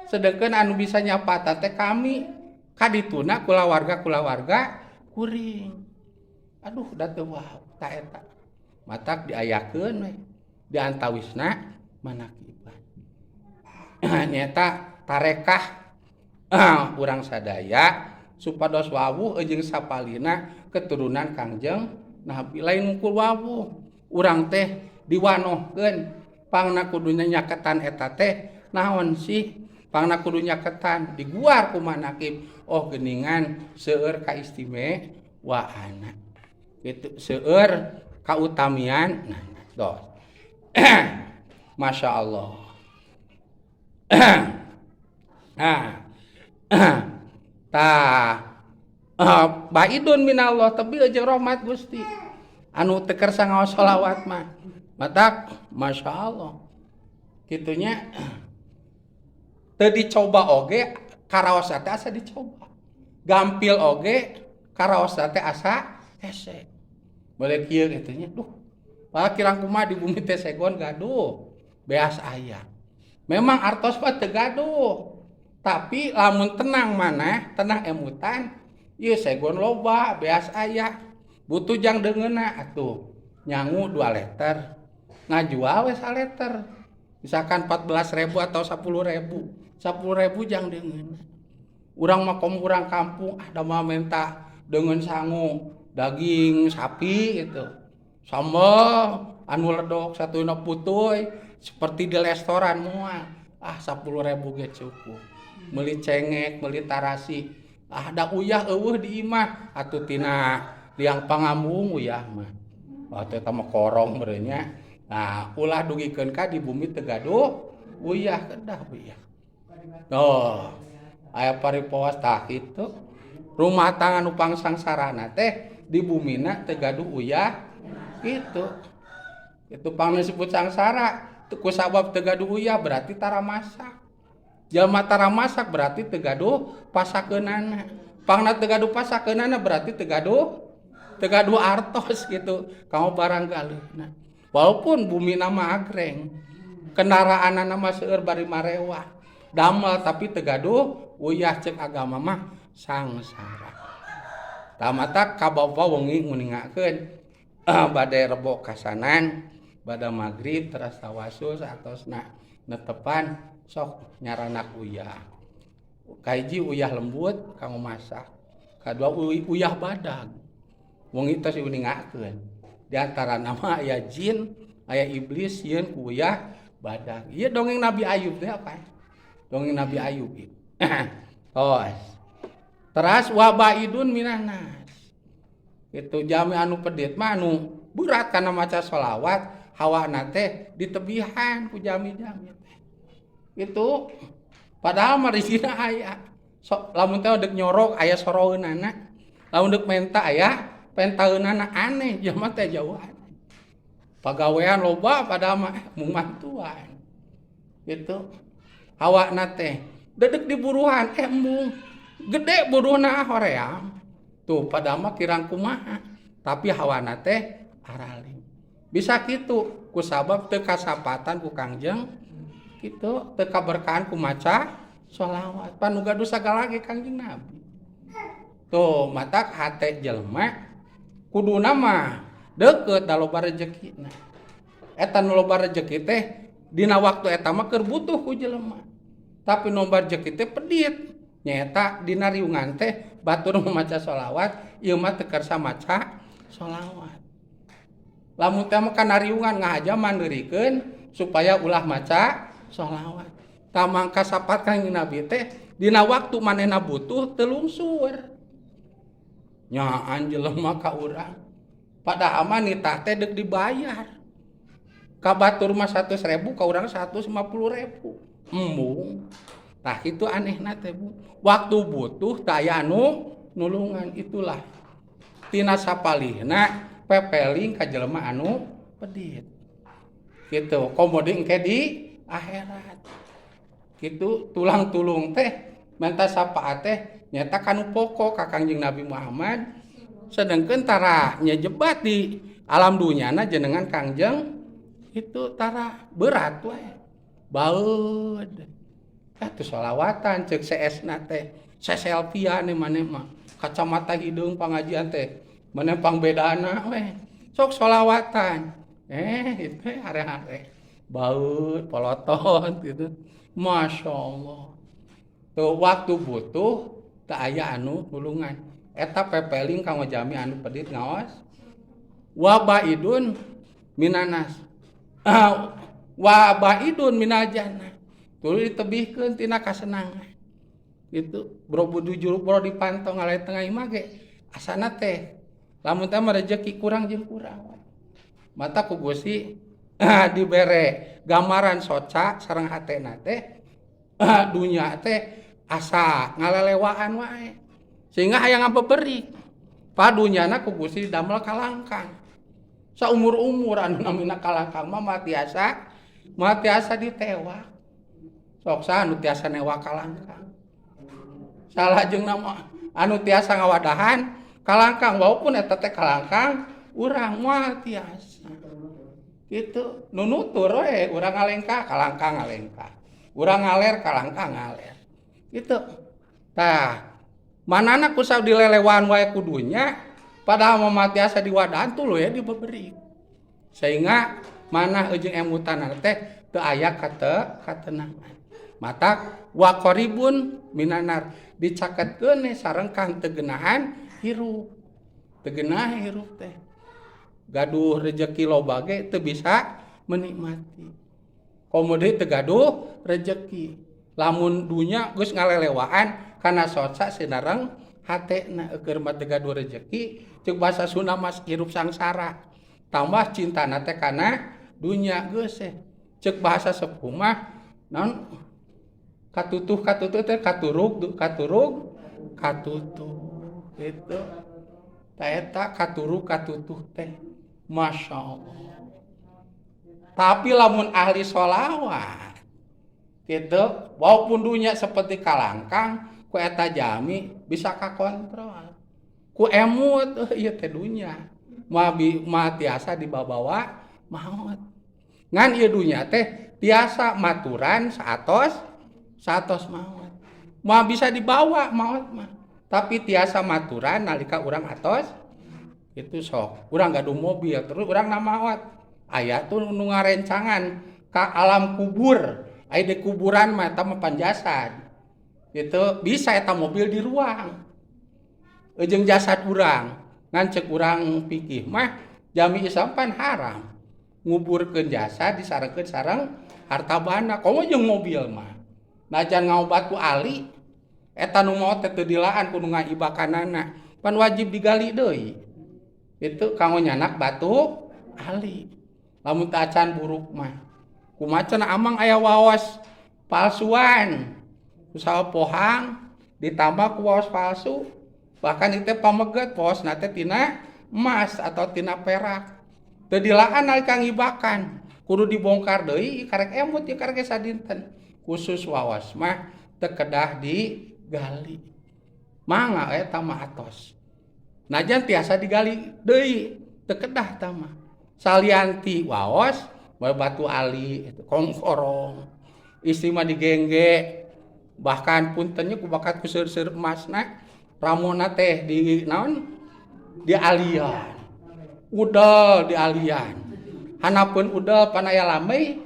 Sedengkeun anu bisa nyapaatan teh kami kadituna kulawarga-kulawarga kuring. Aduh da teu wawuh ta eta. Matak diayakeun we di antawisna manakiban. Nyaeta tarekah urang sadaya supados wawuh jeung sapalihna keturunan Kangjeng Nabi. Lain ngukur wawuh, urang teh diwanohkeun pangna kudu nyaketan eta teh naon sih? Pangna kudu nyaketan diguar ku manakib. Oh geuningan seueur kaistimewaana. Kitu seueur kautamian. Nah, dos. Masya Allah. Nah, tah baidun minallah tebi jeung rahmat Gusti. Anu teu kersa ngaos sholawat mah. Matak Masya Allah. Kitunya teu dicoba oge karaos teh asa dicoba. Gampil oge karaos teh asa hese. Boleh kieu kitu nya. Duh, pak kirang kumaha di bumi teh segon gaduh. Beas aya. Memang artos mah teu gaduh. Tapi lamun tenang mana, tenang emutan, ieu segon loba, beas aya. Butuh jang deungeunna atuh. Nyangu 2 liter, ngajual we saliter. Misalkan 14.000 atau 10.000. 10.000 jang deungeunna. Urang mah komo urang kampung, da mah menta deungeun sangu daging sapi gitu. Sambel anu ledok satuna putuy seperti di restoran moal. Ah 10.000 ge cukup. Meuli cengek, meuli tarasi. Ah da uyah eueuh di imah atuh tina liang pangambung uyah mah. Wah teh mah korong meureun nya. Nah, ulah dugikeun ka di bumi teu gaduh uyah kedah uyah. Oh, aya paripaos tah kitu. Rumah tangga nu pangsangsarana teh di bumina teu gaduh uyah kitu. Itu pang disebut sangsara. Ku sabab teu gaduh uyah berarti tara masak. Jalma tara masak berarti teu gaduh pasakeunana. Pangna teu gaduh pasakeunana berarti teu gaduh artos gitu. Kamu barang galeuhna. Walaupun bumi nama agreng, kendaraanana mah seueur bari marewah, damel tapi teu gaduh uyah ceuk agama mah sangsara. Tah matak ka bapa wengi nguningakeun bade rebo kasanan bada magrib teras tawasul saatosna netepan sok nyaranak uyah. Kahiji uyah lembut kanggo masak, kadua uyah badag. Wengi tos diuningakeun. Di antara nama aya jin, aya iblis sieun ku uyah badag. Ieu dongeng Nabi Ayub teh apa? Dongeng Nabi Ayub ieu. Tos. Teras wabaidun minanas. Itu jami anu pedit mah anu berat kana maca sholawat, hawana teh ditebihan ku jami-jami teh. Itu padahal mah rezekina aya. Sok lamun teh deuk nyorok aya soroeunana. Lamun deuk menta aya pentaeunana aneh jelema teh jauhan. Pagawean loba padahal mah mung mantuan. Gitu. Hawana teh dedek diburuhan embung. Gede buruhna hoream. Tuh padahal mah kirang kumaha, tapi hawana teh aralim. Bisa kitu ku sabab teu kasapatan ku Kangjeng kitu teu kaberkahan ku maca sholawat. Pan nu gaduh sagala ge Kangjeng Nabi. Tuh matak hate jelema kuduna mah deukeut da loba rejekina. Eta nu loba rejeki teh dina waktu eta mah keur butuh ku jelema. Tapi nu loba rejeki teh pedit. Nyaeta dina riungan teh batur maca sholawat, ieu mah teu kersa maca sholawat. Lamun teh mah kana riungan ngahaja mandeurikeun supaya ulah maca sholawat. Tah mangka sapat Kangjeng Nabi teh dina waktu manehna butuh teu lungsur. Nyaan jelema ka urang. Padahal mah nitah teh deuk dibayar. Ka batur mah 100.000 ka urang 150.000. Embung. Tah kitu anehna teh Bu. Waktu butuh teu aya anu nulungan itulah. Tina sapalihna pepeling ka jelema anu pedit. Gitu, komo deui engke di akhirat. Kitu tulang tulung teh menta sapaat teh nyaeta kanu pokok ka Kangjeng Nabi Muhammad. Sedengkeun tara nyejebat di Alam dunyana jenengan Kangjeng itu tara berat we. Baeud. Atuh sholawatan ceuk CS-na teh. Seselfian maneh mah. Kacamata hideung pangajian teh. Maneh pangbedana we. Sok sholawatan. Itu hare-hare. Baeud, polotot gitu. Masya Allah. Tuh waktu butuh teu aya anu nulungan. Eta pepeling kanggo jami anu pedit ngaos. Wa baidun minanas. Wa baidun minal jannah. Tuluy ditebihkeun tina kasenangan. Gitu. Bro budu juruk bro dipantau ngalai tengah imah ge asana teh. Lamun teh mah rejeki kurang jeung kurang. Mata ku Gusti dibere gambaran soca sareng hatena teh dunya teh asa ngalelewaan wae. Sehingga hayang ngabeberik. Pa dunyana ku Gusti didamel kalangkang. Saumur-umur anu namina kalangkang mah mah tiasa ditewak. Sok saha anu tiasa newak kalangkang. Salah jeung nama anu tiasa ngawadahan kalangkang walaupun eta teh kalangkang urang mah tiasa. Gitu nunutur we urang ngalengkah kalangkang ngalengkah. Urang ngaler kalangkang ngaler. Gitu. Tah, manana ku dilelewaan wae ku dunya padahal mah tiasa diwadahan tuluy we dibeberi. Sehingga manah jeung emutan teh teu aya katenangan. Mata wa qaribun minanar dicaketkeun sareng kang teu geunahan hirup. Teu geunah hirup teh. Gaduh rejeki loba ge teu bisa menikmati. Komo deui teu gaduh rejeki. Lamun dunya geus ngalelewaan kana soca sinareng hatena keur mah teu gaduh rejeki ceuk bahasa Sunda mah hirup sangsara. Tambah cintana teh kana dunya geus eh. Ceuk bahasa sepuh mah naon katutuh katutuh teh katurug katurug katutuh gitu. Ta eta katurug katutuh teh Masya Allah. Tapi lamun ahli sholawat gitu, walaupun dunia seperti kalangkang ku eta jami bisa kakontrol. Ku emut ieu teh dunya mah tiasa dibabawa maot. Ngan ieu dunya teh tiasa maturan saatos saatos maot. Mah bisa dibawa maot mah. Tapi tiasa maturan nalika urang atos itu sok. Urang gaduh mobil terus urang maot. Aya tuh nu ngarencangan ka alam kubur. Aya di kuburan mah eta mah panjasad. Gitu bisa eta mobil di ruang. Jeung jasad urang. Ngan ceuk urang pikih mah jami Islam pan haram. Nguburkeun jasad disarekeun sareng harta banda. Komo jeung mobil mah. Najan ngaobat ku ali eta nu maot teh teu dilaan ku nu ngaibakanana. Pan wajib digali deui. Itu kanggo nyanak batu ali. Lamun teu acan buruk mah. Kumaha cenah amang aya waos palsuan. Usaha pohang ditambah ku waos palsu. Bahkan itu pameget waosna teh tina emas atau tina perak. Teu dilaan nalika ngibakan. Kudu dibongkar deui karek emut ieu karek sadinten. Khusus waos mah teu kedah digali. Mangga eta mah atos. Najan tiasa digali deui teu kedah tah mah. Salianti waos batu ali kongkorong. Istri mah digengge bahkan puntennya ku bakat ku seur-seur emasna ramona teh di naon di alian. Udel di alian. Hanapun udel pan aya lamei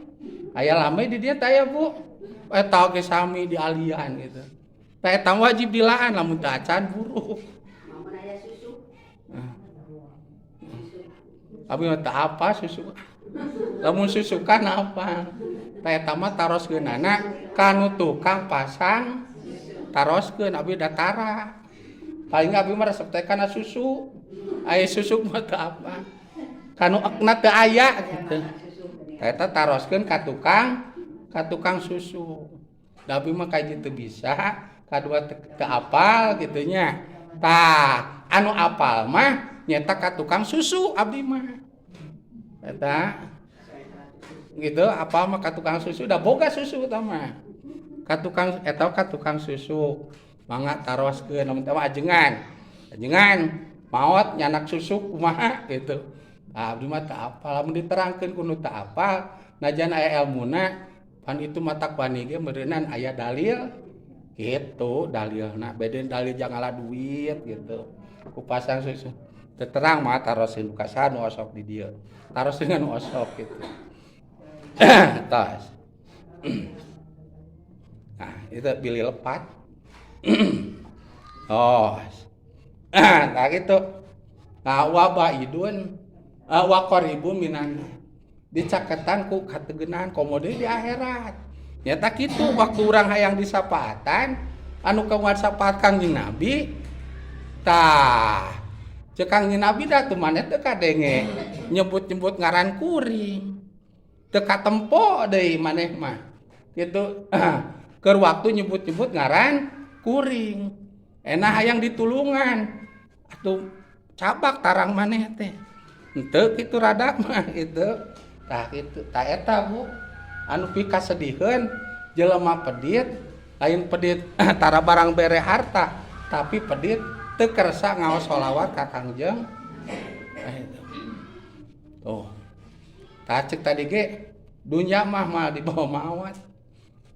di dieu teh aya Bu. Eta oge sami di alian gitu. Tah eta wajib dilaan lamun teu acan buruk. Lamun aya susu. Abi mah teu apa susu. Lamun susukan apa? Tah eta mah taroskeunana ka nu tukang pasang taroskeun abi da tara. Paling abi mah resep teh kana susu. Aya susu mah teu apa. Kanu ekna teu aya gitu. Tah eta taroskeun ka tukang susu. Da abi mah kahiji teu bisa, kadua teu apal kitu nya. Tah, anu apal mah nyeta ka tukang susu abdi mah. Eta gitu apal mah ka tukang susu da boga susu eta mah. Ka tukang eta ka tukang susu. Mangga taroskeun lamun teh mah ajengan. Ajengan maot nyanak susu kumaha gitu. Abdi mah teu apal, lamun diterangkeun ku nu teu apal, najan aya elmuna, pan itu matak wani ge meureunan aya dalil gitu, dalilna beda dalil jang ngala duit gitu. Ku pasang susu. Teu terang mah tarosin ka saha nu osok di dieu. Tarosin nu osok gitu. Tos. Nah, itu pilih lepat. Oh. Nah gitu. Nah, wa baidun wa qaribun minan dicaketan ku kategenan komo deui di akhirat. Nyata kitu waktu urang hayang disapaatan anu kawan sapaat Kangjeng Nabi tah cek Kangjeng Nabi dah tuh maneh teu kadenge nyebut-nyebut ngaran kuring teu katempo deui maneh mah gitu. Keur waktu nyebut-nyebut ngaran kuring enak hayang ditulungan atuh cabak tarang maneh teh henteu kitu rada mah gitu. Tah kitu tah eta Bu anu pikasedihkeun jelema pedit lain pedit tara barang bere harta tapi pedit teu kersa ngaos sholawat ka Kangjeng. Tuh tah cek tadi ge dunya mah moal dibawa maot,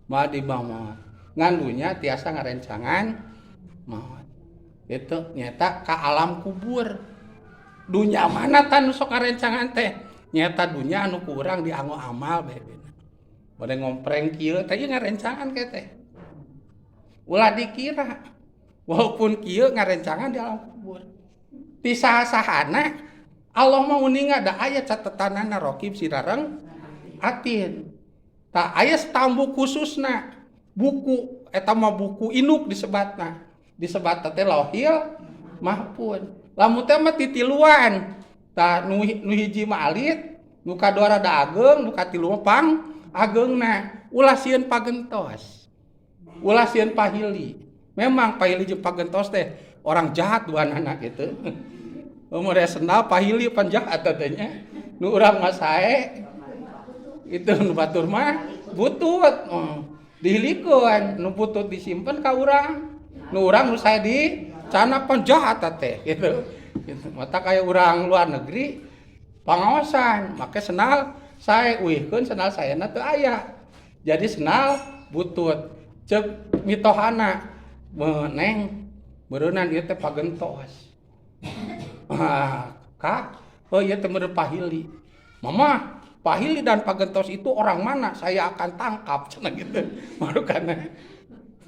moal dibawa maot, ngan dunya tiasa ngarencangan maot itu nyata ka alam kubur. Dunya mana tan nu sok ngarencangan teh nyata dunya anu ku urang dianggo amal bae bena bade ngompreng kieu teh ieu ngarencangan ke teh ulah dikira walaupun kieu ngarencangan di alam kubur ti saha-sahana Allah mah uninga da aya catetanana raqib sirareng atin tah aya stambuk khususna buku eta mah buku induk disebatna disebat teh Lauhil Mahfud lamun teh mah titiluan tah nu hiji mah alit nu kadua rada ageng nu katilu mah pang ageungna ulah sieun pagentos ulah sieun pahili. Memang pahili jeung pagentos teh orang jahat duanana gitu. Umur sendal pahili pan jahat teh nya nu urang mah sae itu nu batur mah butut dihilikeun nu butut disimpen ka urang nu urang nu sae di cana pan jahat teh gitu. Gitu. Mata kayak urang luar negeri pangaosan make senal sae uihkeun senal saena teu aya. Jadi senal butut ceuk mitohana neng meureunnan ieu teh pagentos. Ah, kak, oh ieu teh meureun pahili. Mama, pahili dan pagentos itu orang mana? Saya akan tangkap cenah gitu. Baru karena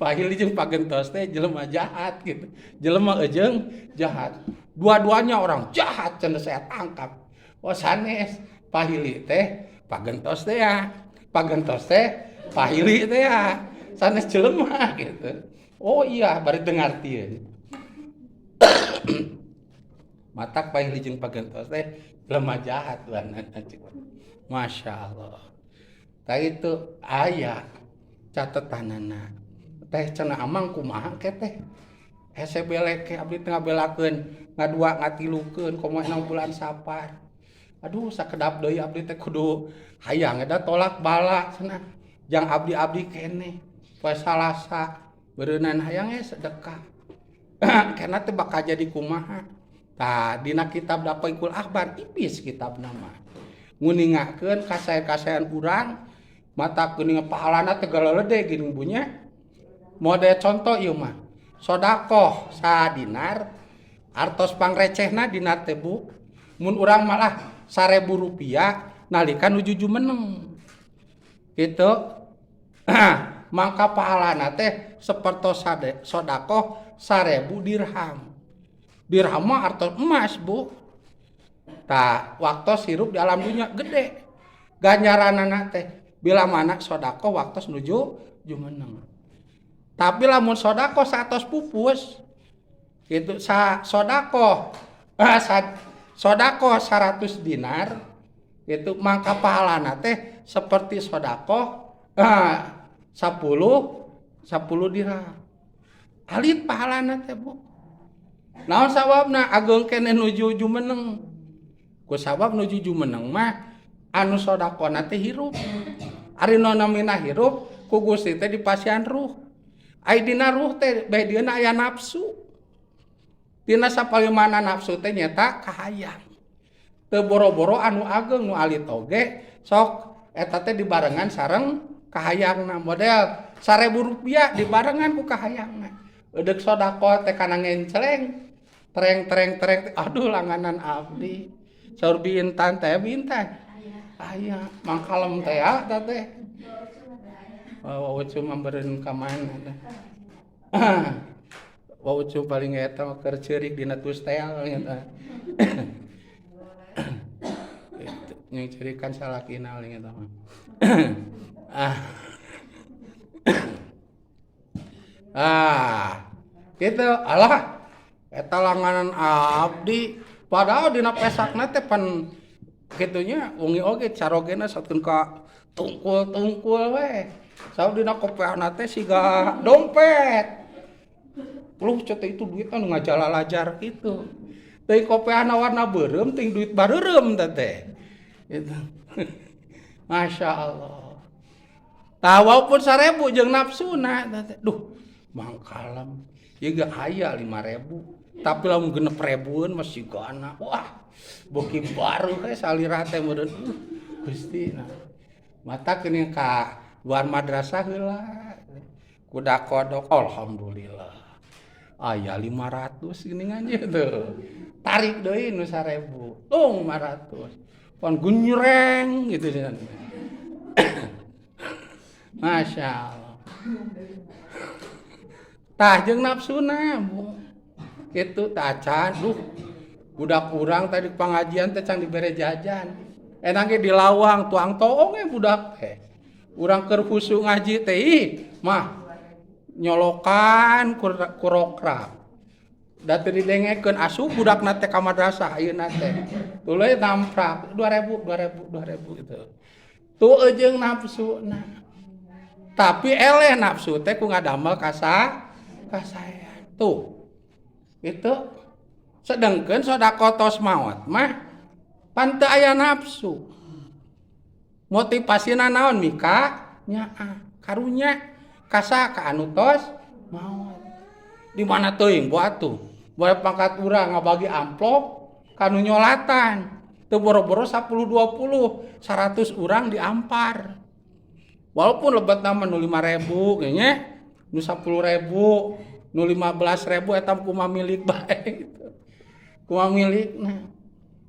pahili jeung pagentos teh jelema jahat gitu. Jelema eujeung jahat. Dua-duanya orang jahat cenah saya tangkap. Oh sanes pahili teh pagentos teh ya. Pagentos teh pahili teh ya. Sanes jelema gitu. Oh iya bari teu ngartieun. Matak pahili jeung pagentos teh jelema jahat duanana cek. Masya Allah. Tah itu aya catetanana. Teh cenah amang kumaha ke teh? Hese belek ke abdi teh ngabelakeun ngadua ngatilukeun komo enam bulan Sapar. Aduh sakedap deui abdi teh kudu hayang eta tolak bala cenah. Jang abdi-abdi keneh poe Salasa beureunan hayang ge sedekah. Kena teh bakal jadi kumaha. Tah dina kitab Daqaiqul Akhbar tipis kitabna mah. Nguningakeun kasae-kasaean urang mata geuning pahalana teh galelede geuning bunya. Mode contoh ieu mah. Sodakoh sadinar artos pangrecehna dinar teh Bu. Mun urang malah 1000 rupiah nalika nuju jumeneng. Gitu. Mangka pahalana teh sapertos sodakoh 1000 dirham. Dirham mah artos emas, Bu. Tah, waktu hirup di alam dunia gede. Ganjaranana teh bila mana sodakoh waktu nuju jumeneng. Tapi lamun sodakoh saatos pupus gitu sa sodakoh sodakoh 100 dinar itu mangka pahalana teh seperti sodakoh 10 dirham. Alit pahalana teh Bu. Naon sababna ageng keneh nuju jumeneng. Ku sabab nuju jumeneng mah anu sodakona teh hirup. Ari nu namina hirup ku Gusti teh dipasihan ruh. Ai dina ruh teh bae dieuna aya nafsu. Dina sapalimana nafsu teh nyata kahayang. Teu boro-boro anu ageng nu alit oge sok eta teh dibarengan sareng kahayangna model 1000 rupiah dibarengan ku kahayangna. Edeuk sedekah teh kana ngencleng tereng tereng tereng aduh langganan abdi. Saur Bi Intan teh Bi Intan. Aya mangkalem teh ya eta teh. Wa ucu mah beureun ka mana teh. Wa ucu paling eta mah keur ceurik dina tustel eta. Itu yang ceurik kan salakina paling eta mah. Ah. Gitu alah eta langganan abdi padahal dina pesakna teh pan kitunya wengi oge carogena satkeun ka tungkul-tungkul we. Saur dina kopeahna teh siga dompet. Luh cete itu duit anu ngajalalajar kitu. Teuing kopeahna warna beureum teuing duit bareureum teh teh. Gitu. Masya Allah. Tah walaupun 1000 jeung nafsuna teh. Duh, mangkalem. Ieu ge aya 5000. Tapi lamun 6000-eun mah sigana. Wah, beuki baru we salira teh meureun. Gusti nah. Mata geuning ka luar madrasah heula. Kuda kodok alhamdulillah. Aya 500 geuningan ieu tuh. Tarik deui nu 1000. Tung 500. Pan gunjreng gitu cenah. Masya Allah. Tah jeung nafsuna Bu. Kitu tah acan duh. Budak urang tadi pengajian teh can dibere jajan. Enak ge di lawang tuang toong ge budak teh. Urang keur khusyuk ngaji teh ih mah nyolokan kurokrak. Da teu didengekeun asup budakna teh ka madrasah ayeuna teh. Tuluy namprak 2000 2000 2000 gitu. Tuh jeung nafsuna. Tapi eleh nafsu teh ku ngadamel kasaean. Tuh. Itu sedengkeun sedekah tos maot mah pan teu aya nafsu. Motivasina naon mika nyaah karunya kasa ka anu tos maot. Di mana teuing bu atuh? Bae pangkat urang ngabagi amplop kanu nyolatan. Teu boro-boro 10 20 100 urang diampar. Walaupun lebet nama nu 5000 kayaknya, nu 10.000, nu 15.000 eta kumaha milik bae gitu. Kumaha milikna.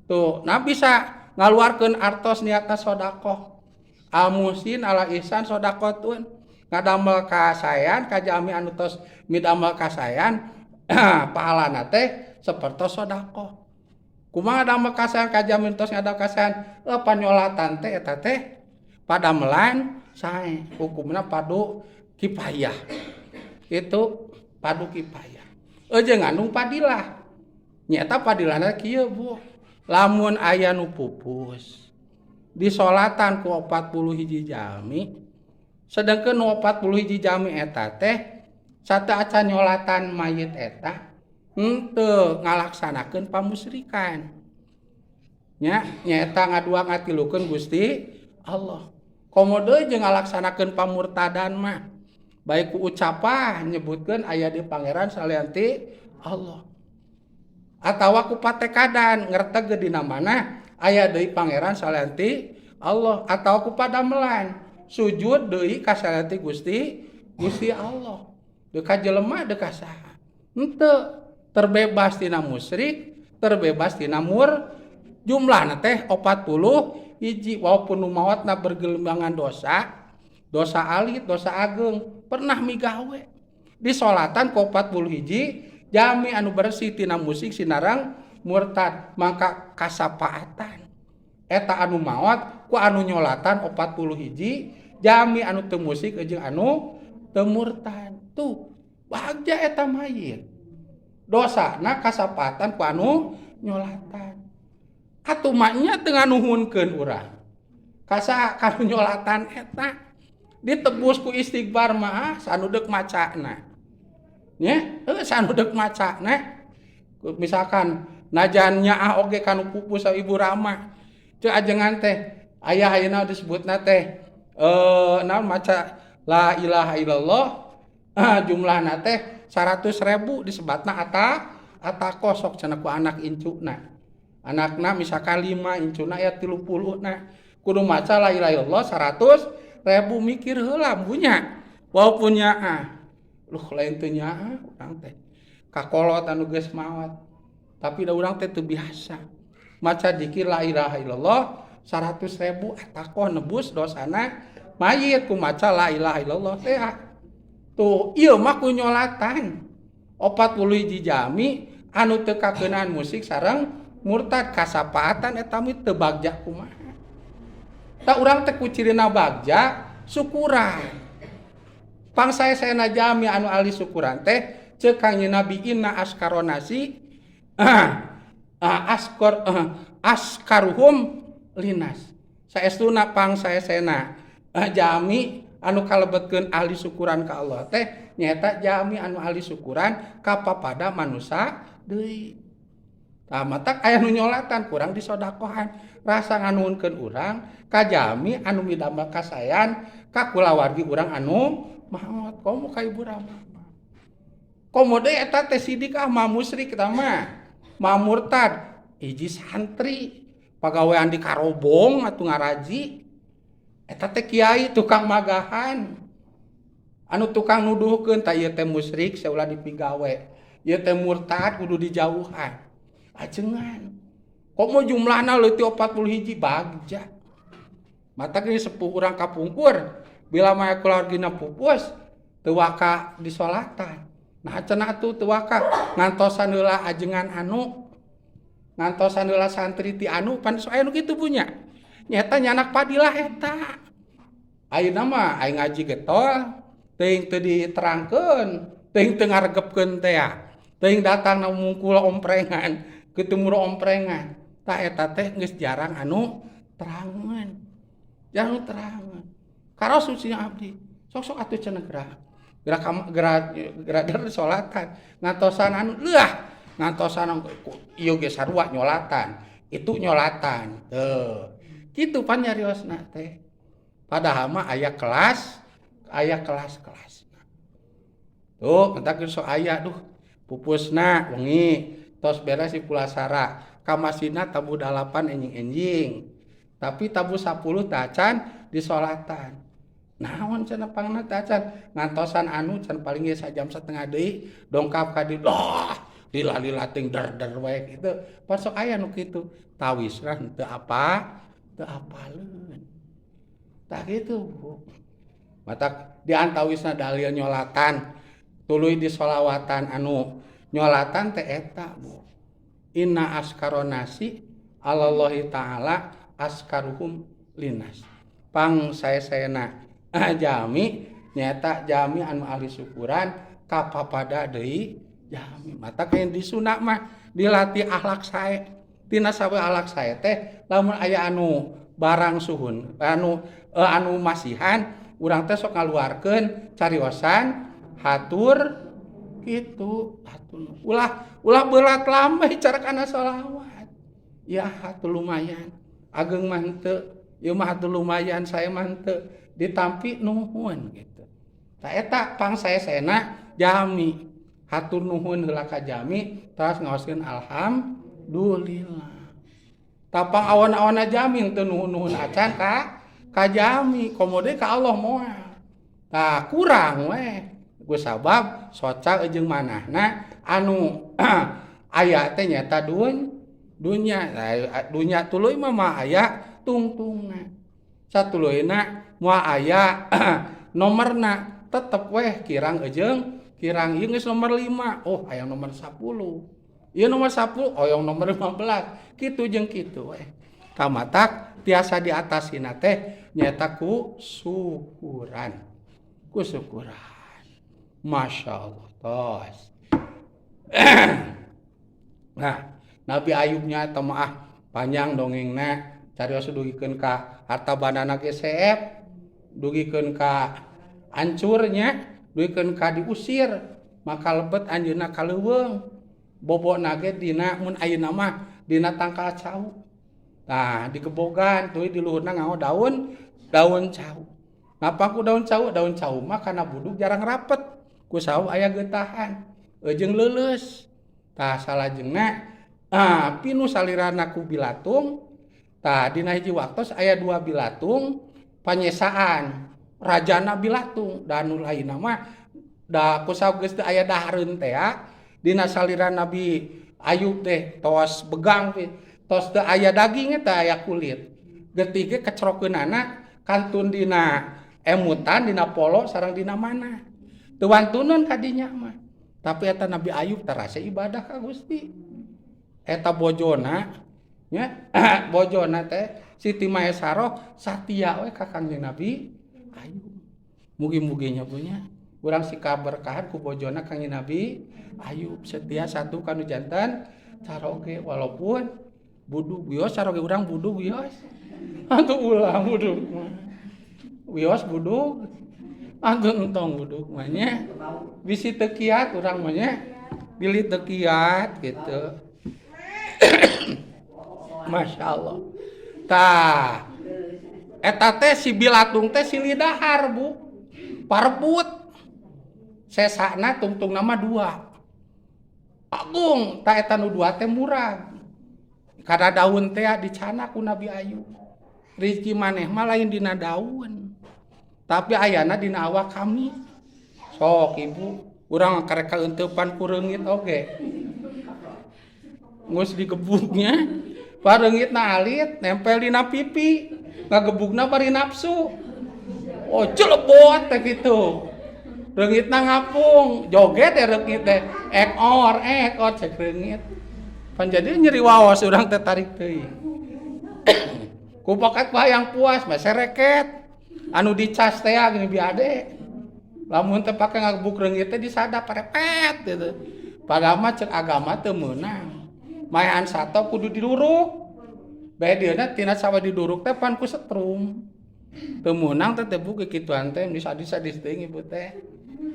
Tuh, nah bisa ngaluarkeun artos niatna sedekah. Al-muhsin ala ihsan sedekahun. Ngadamel kasaean ka jalmi anu tos midamel kasaean pahalana teh sapertos sedekah. Kumaha ngadamel kasaean ka jalmi tos ngadamel kasaean? Panyolatan teh eta teh padamelan sae, hukumna padu kifayah. Itu padu kifayah. Jeung ngandung fadilah. Nyata fadilahna kieu Bu. Lamun aya nu pupus disolatan ku 40 hiji jalmi, sedengkeun nu 40 hiji jalmi eta teh sateuacan nyolatan mayit eta henteu ngalaksanakeun pamusrikan. Nya nyaeta ngadua ngatilukeun Gusti Allah. Komo deui jeung ngalaksanakeun pamurtadan mah baik ku ucapan nyebutkeun aya di pangeran salian ti Allah. Atawa ku patekadan ngerteg dina mana aya deui pangeran salian ti Allah, atawa ku padamelan sujud deui ka salian ti Gusti Allah. Deuk ka jelema deuk ka saha. Henteu terbebas tina musyrik, terbebas tina mur, jumlahna teh 40 hiji walaupun nu maotna bergelimbangan dosa, dosa alit, dosa ageng, pernah migawe. Disolatan ku 40 hiji jami anu bersih tina musik sinarang murtad, maka kasapaatan eta anu maot ku anu nyolatan 40 hiji jami anu teu musik jeung anu teu murtad. Tuh bagja eta mayit dosana kasapatan ku anu nyolatan. Atuh mah nya teu nganuhunkeun urang kasa kanu nyolatan eta ditebus ku istighfar mah sanu deuk macana. Nya, sanu deuk macana. Misalkan najan nyaah oge kanu pupus Ibu Rama. Ceu ajengan teh aya ayeuna disebutna teh naon maca la ilaha illallah jumlahna teh 100.000 disebatna atako sok cenah ku anak incuna. Anakna misalkan 5 incuna aya 30 na. Kudu maca la ilaha illallah 100.000 mikir heula punya. Walaupun nyaah. Luh lain teu nyaah urang teh. Kakolot anu geus maot. Tapi da urang teh teu biasa. Maca dikir la ilaha illallah 100.000 atakoh nebus dosana mayit ku maca la ilaha illallah teh. Tuh ieu mah ku nyolatan. 40 jami anu teu kakeunaan musik sareng murtad kasapaatan eta mah teu bagja kumaha. Tah urang teh ku cirina bagja syukuran. Pang sae-saena jami anu ahli syukuran teh ceuk Kangjeng Nabi inna askaronasi askor askaruhum linas. Saestuna pang sae-saena jami anu kalebetkeun ahli syukuran ka Allah teh nyaeta jami anu ahli syukuran ka papada manusa deui. Tah matak aya nu nyolatan kurang disodakohan rasa nganuhunkeun urang ka jami anu midamel kasaean ka kulawargi urang anu maot komo ka ibu rama. Komo deui eta teh sidik ah mah musyrik eta mah. Mah murtad hiji santri pagawean di Karobong atuh ngaraji. Eta teh kiai tukang magahan. Anu tukang nuduhkeun tah ieu teh musyrik saulah dipigawe. Ieu teh murtad kudu dijauhan. Ajengan. Komo jumlahna leutik 40 bagja. Mata geus sepuh urang kapungkur bila mah keluargina pupus teu waka disolatan. Nah cenah atuh teu waka ngantosan heula ajengan anu ngantosan heula santri ti anu pan sok aya nu kitu punya. Nyata nyanak padilah eta. Ayeuna mah aing ngaji getol teuing teu diterangkeun, teuing teu ngaregepkeun teh ya. Teuing datang na mungkul omprengan, kitu muru omprengan. Tah eta teh geus jarang anu terangan. Jarang terangan. Karaos usia abdi. Sok-sok atuh cenah gerak. Gerak gerak gerak dari solatan. Ngantosan anu leuah, ngantosan ieu ge sarua nyolatan. Itu nyolatan. Teuh. Kitu pan nyariosna teh. Padahal mah aya kelas, aya kelas-kelas. Tuh, mentak sok aya duh. Pupusna wengi tos beres di pulasara. Ka masjidna tabuh 8 enjing-enjing. Tapi tabuh 10 tacan disolatan. Naon cenah pangna tacan ngantosan anu can paling ge sajam setengah deui dongkap ka dieu. Dah, lila-lila ting der-der wae kitu. Pan sok aya nu kitu. Tawisna henteu apa? Teu apaleun. Tah kitu, Bu. Matak diantawisna dalil nyolatan tuluy disolawatan anu nyolatan teh eta, Bu. Inna askaronasi alallahi ta'ala askaruhum linas. Pang sae-saena jami nyaeta jami anu ahli syukuran kapapada deui jami. Mata kayak di sunah mah dilatih akhlak sae. Tina sawe akhlak sae teh lamun aya anu barang suhun anu anu masihan urang teh sok ngaluarkeun cariosan hatur kitu hatur ulah ulah berat lambai cara kana sholawat ya hatur lumayan ageng mah henteu ieu mah hatur lumayan saya mah henteu ditampi nuhun gitu. Ta eta pang sae-saena jami hatur nuhun heula ka jami teras ngaoskeun alhamdulillah. Tapang awan-awana jami teu nuhun-nuhun acan ka jami komo deui ka Allah moal. Tah kurang weh. Ku sabab soca jeung manahna anu aya teh nyaeta dunya. Nah, dunya tuluy mah mah aya tungtungna. Satuluyna moal aya nomorna tetep weh kirang eujeung kirang ieu geus nomor 5 oh aya nomor 10 ieu nomor 10 oh yang nomor 15 kitu jeung kitu weh. Kamatak tiasa diatasina teh nyaeta ku syukuran. Ku syukuran. Masya Allah tos. Nah, Nabi Ayubnya eta mah panjang dongengna carios dugikeun ka harta bandana ge seep, dugikeun ka ancurnya, dugikeun ka diusir, maka lebet anjeunna ka leuweung. Bobona ge dina mun ayeuna mah dina tangkal cau. Nah, digebogan tuluy di luhurna nganggo daun cau. Napa ku daun cau? Daun cau mah kana buduk jarang rapet. Ku sawu aya getahan, jeung leuleus. Tah salajengna Ah, pinu salirana ku bilatung. Tah dina hiji waktos aya dua bilatung panyesaan. Rajana bilatung da anu lainna mah da kusabab geus teu aya dahareun teh dina salira Nabi Ayub teh tos begang tos teu aya daging teh aya kulit. Getih ge kecerokeunana kantun dina emutan dina polo sareng dina mana. Teu wantuneun ka dinya mah. Tapi eta Nabi Ayub terasa ibadah ka Gusti. Eta bojona nya bojona teh Siti Maesaroh satia we ka Kangjeng Nabi Ayub. Mugi-mugi nya punya urang sikap berkahan ku bojona Kangjeng Nabi Ayub setia satu kanu jantan caroge walaupun budug wios caroge urang budug wios. Atuh ulah budug mah. Wios budug atuh entong budug mah nya. Bisi teu kiat urang mah nya. Bilih teu kiat gitu. Masya Allah. Tah eta teh si bilatung teh si lidahar bu. Parebut. Sesana tungtung nama dua. Agung tah eta nu dua teh murag. Kada daun teh dicana ku Nabi Ayub. Rizki maneh mah lain dina daun. Tapi ayana dina awak kami. Sok ibu, urang karek kaeuteupan ku reungit oge. Geus digebuknya, pareungitna alit nempel dina pipi, ngagebukna bari nafsu. Oh celebot teh kitu. Reungitna ngapung, joget teh reungit teh, ekor ekor cek reungit. Pan jadi nyeri waos urang teh tarik teuing. Ku pokat hayang puas mah sereket. Anu dicas teh gini biade. Lamun teh pake ngagebuk reungit teh disadap parepet gitu. Padahal mah cek agama teu meunang. Maehan sato kudu diduruk. Bae dieuna tina sawa diduruk teh pan ku setrum. Teu meunang teh teh bu kikituan teh disadis-sadis teuing ibu teh.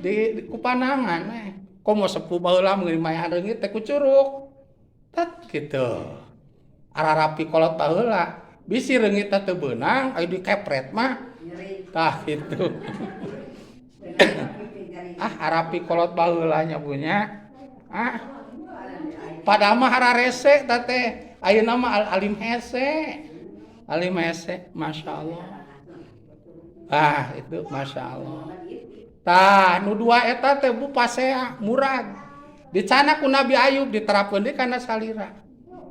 Di ku panangan we. Komo sepuh baheula mun maehan reungit teh ku curuk. Tet gitu. Ararapi kolot baheula. Bisi reungit teh teu beunang aya dikepret mah. Tah kitu. Ah arapi kolot baheula nya punya. Ah padahal mah hararese tah teh. Ayeuna mah al alim hese. Alim hese, Masya Allah. Ah itu Masya Allah. Tah nu dua eta teh bu pasea murag. Dicana ku Nabi Ayub diterapkeun deui kana salira.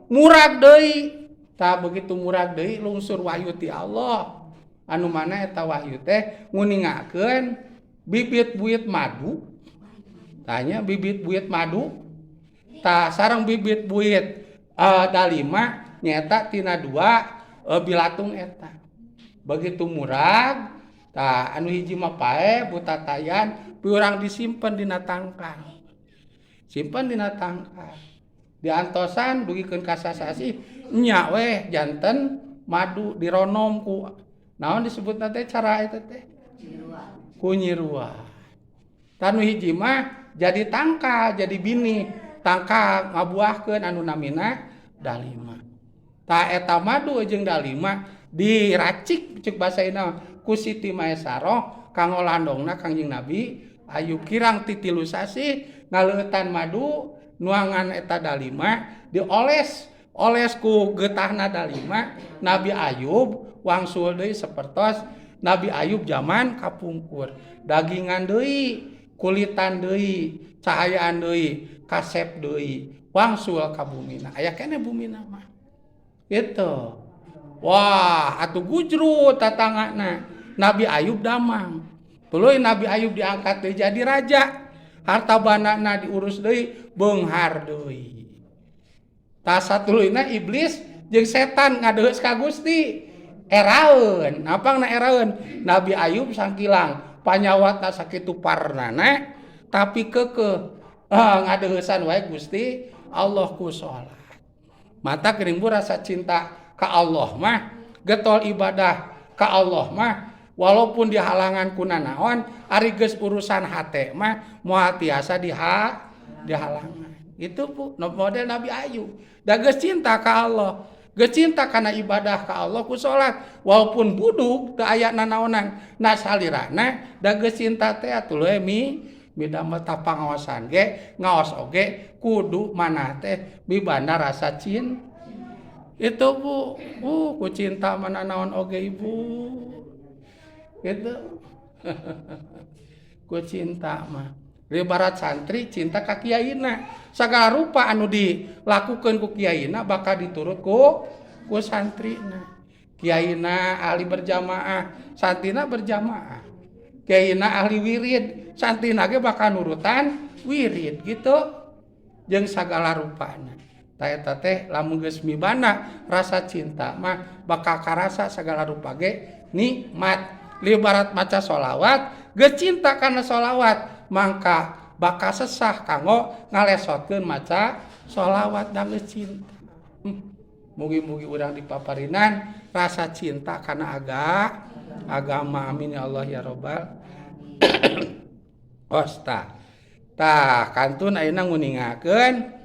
Murag deui. Tah begitu murag deui lungsur wahyu ti Allah. Anu mana eta wahyu teh nguningakeun bibit buit madu. Tanya bibit buit madu. Tah sareng bibit buit dalima nyata tina dua bilatung eta. Begitu murag tah anu hiji mah pae butatayan piurang disimpen dina tangkal. Simpen dina tangkal. Diantosan dugikeun ka sasasi nya weh janten madu dironom ku naon disebutna teh cara eta teh? Ku nyirua. Tah nu hiji mah jadi tangkal, jadi bini. Tangkal ngabuahkeun anu namina dalima. Tah eta madu jeung dalima diracik cek basa ina ku Siti Maesaroh kanggo landongna Kangjeng Nabi Ayub kirang ti tilu sasih ngaleutan madu nuangan eta dalima dioles oles ku getahna dalima Nabi Ayub wangsul deui sapertos Nabi Ayub zaman kapungkur dagingan deui kulitan deui cahayaan deui kasep deui wangsul ka bumina aya keneh bumina mah gitu. Wah atuh gujrut tatangana Nabi Ayub damang tuluy Nabi Ayub diangkat deui jadi raja harta bandana diurus deui beunghar deui. Tah satuluyna iblis jeung setan ngadeheus ka Gusti eraeun napangna eraeun Nabi Ayub sangkilang panyawatna sakitu parnana tapi keukeuh ngadeuheusan wae Gusti Allah ku salat. Mata geuning bu rasa cinta ka Allah mah getol ibadah ka Allah mah walaupun dihalangan ku nanaon ari geus urusan hate mah moal tiasa dihalangan. Itu bu model Nabi Ayub. Da geus cinta ka Allah, geus cinta kana ibadah ka Allah ku salat walaupun buduk teu aya nanaonan na salirana da geus cinta teh atuh we Midamel tah pangaosan ge, ngaos oge kudu manah teh mibanda rasa cinta. Itu, Bu, ku cinta mana naon oge, Ibu. Gitu. Ku cinta mah. Ibarat santri cinta ka kiaina. Sagala rupa anu dilakukeun ku kiaina bakal diturut ku santrina. Kiaina ahli berjamaah, santrina berjamaah. Kiaina ahli wirid, santrina ge bakal nurutan wirid gitu. Jeung sagala rupana. Tah, eta teh lamun geus mibanda rasa cinta mah bakal karasa sagala rupa ge nikmat. Ibarat maca sholawat, geus cinta kana sholawat, mangka bakal sesah kanggo ngalesotkeun maca sholawat da geus cinta. Mugi-mugi urang dipaparinan rasa cinta kana agama, amin ya Allah ya robbal. Osta. Tah, kantun ayeuna nguningakeun.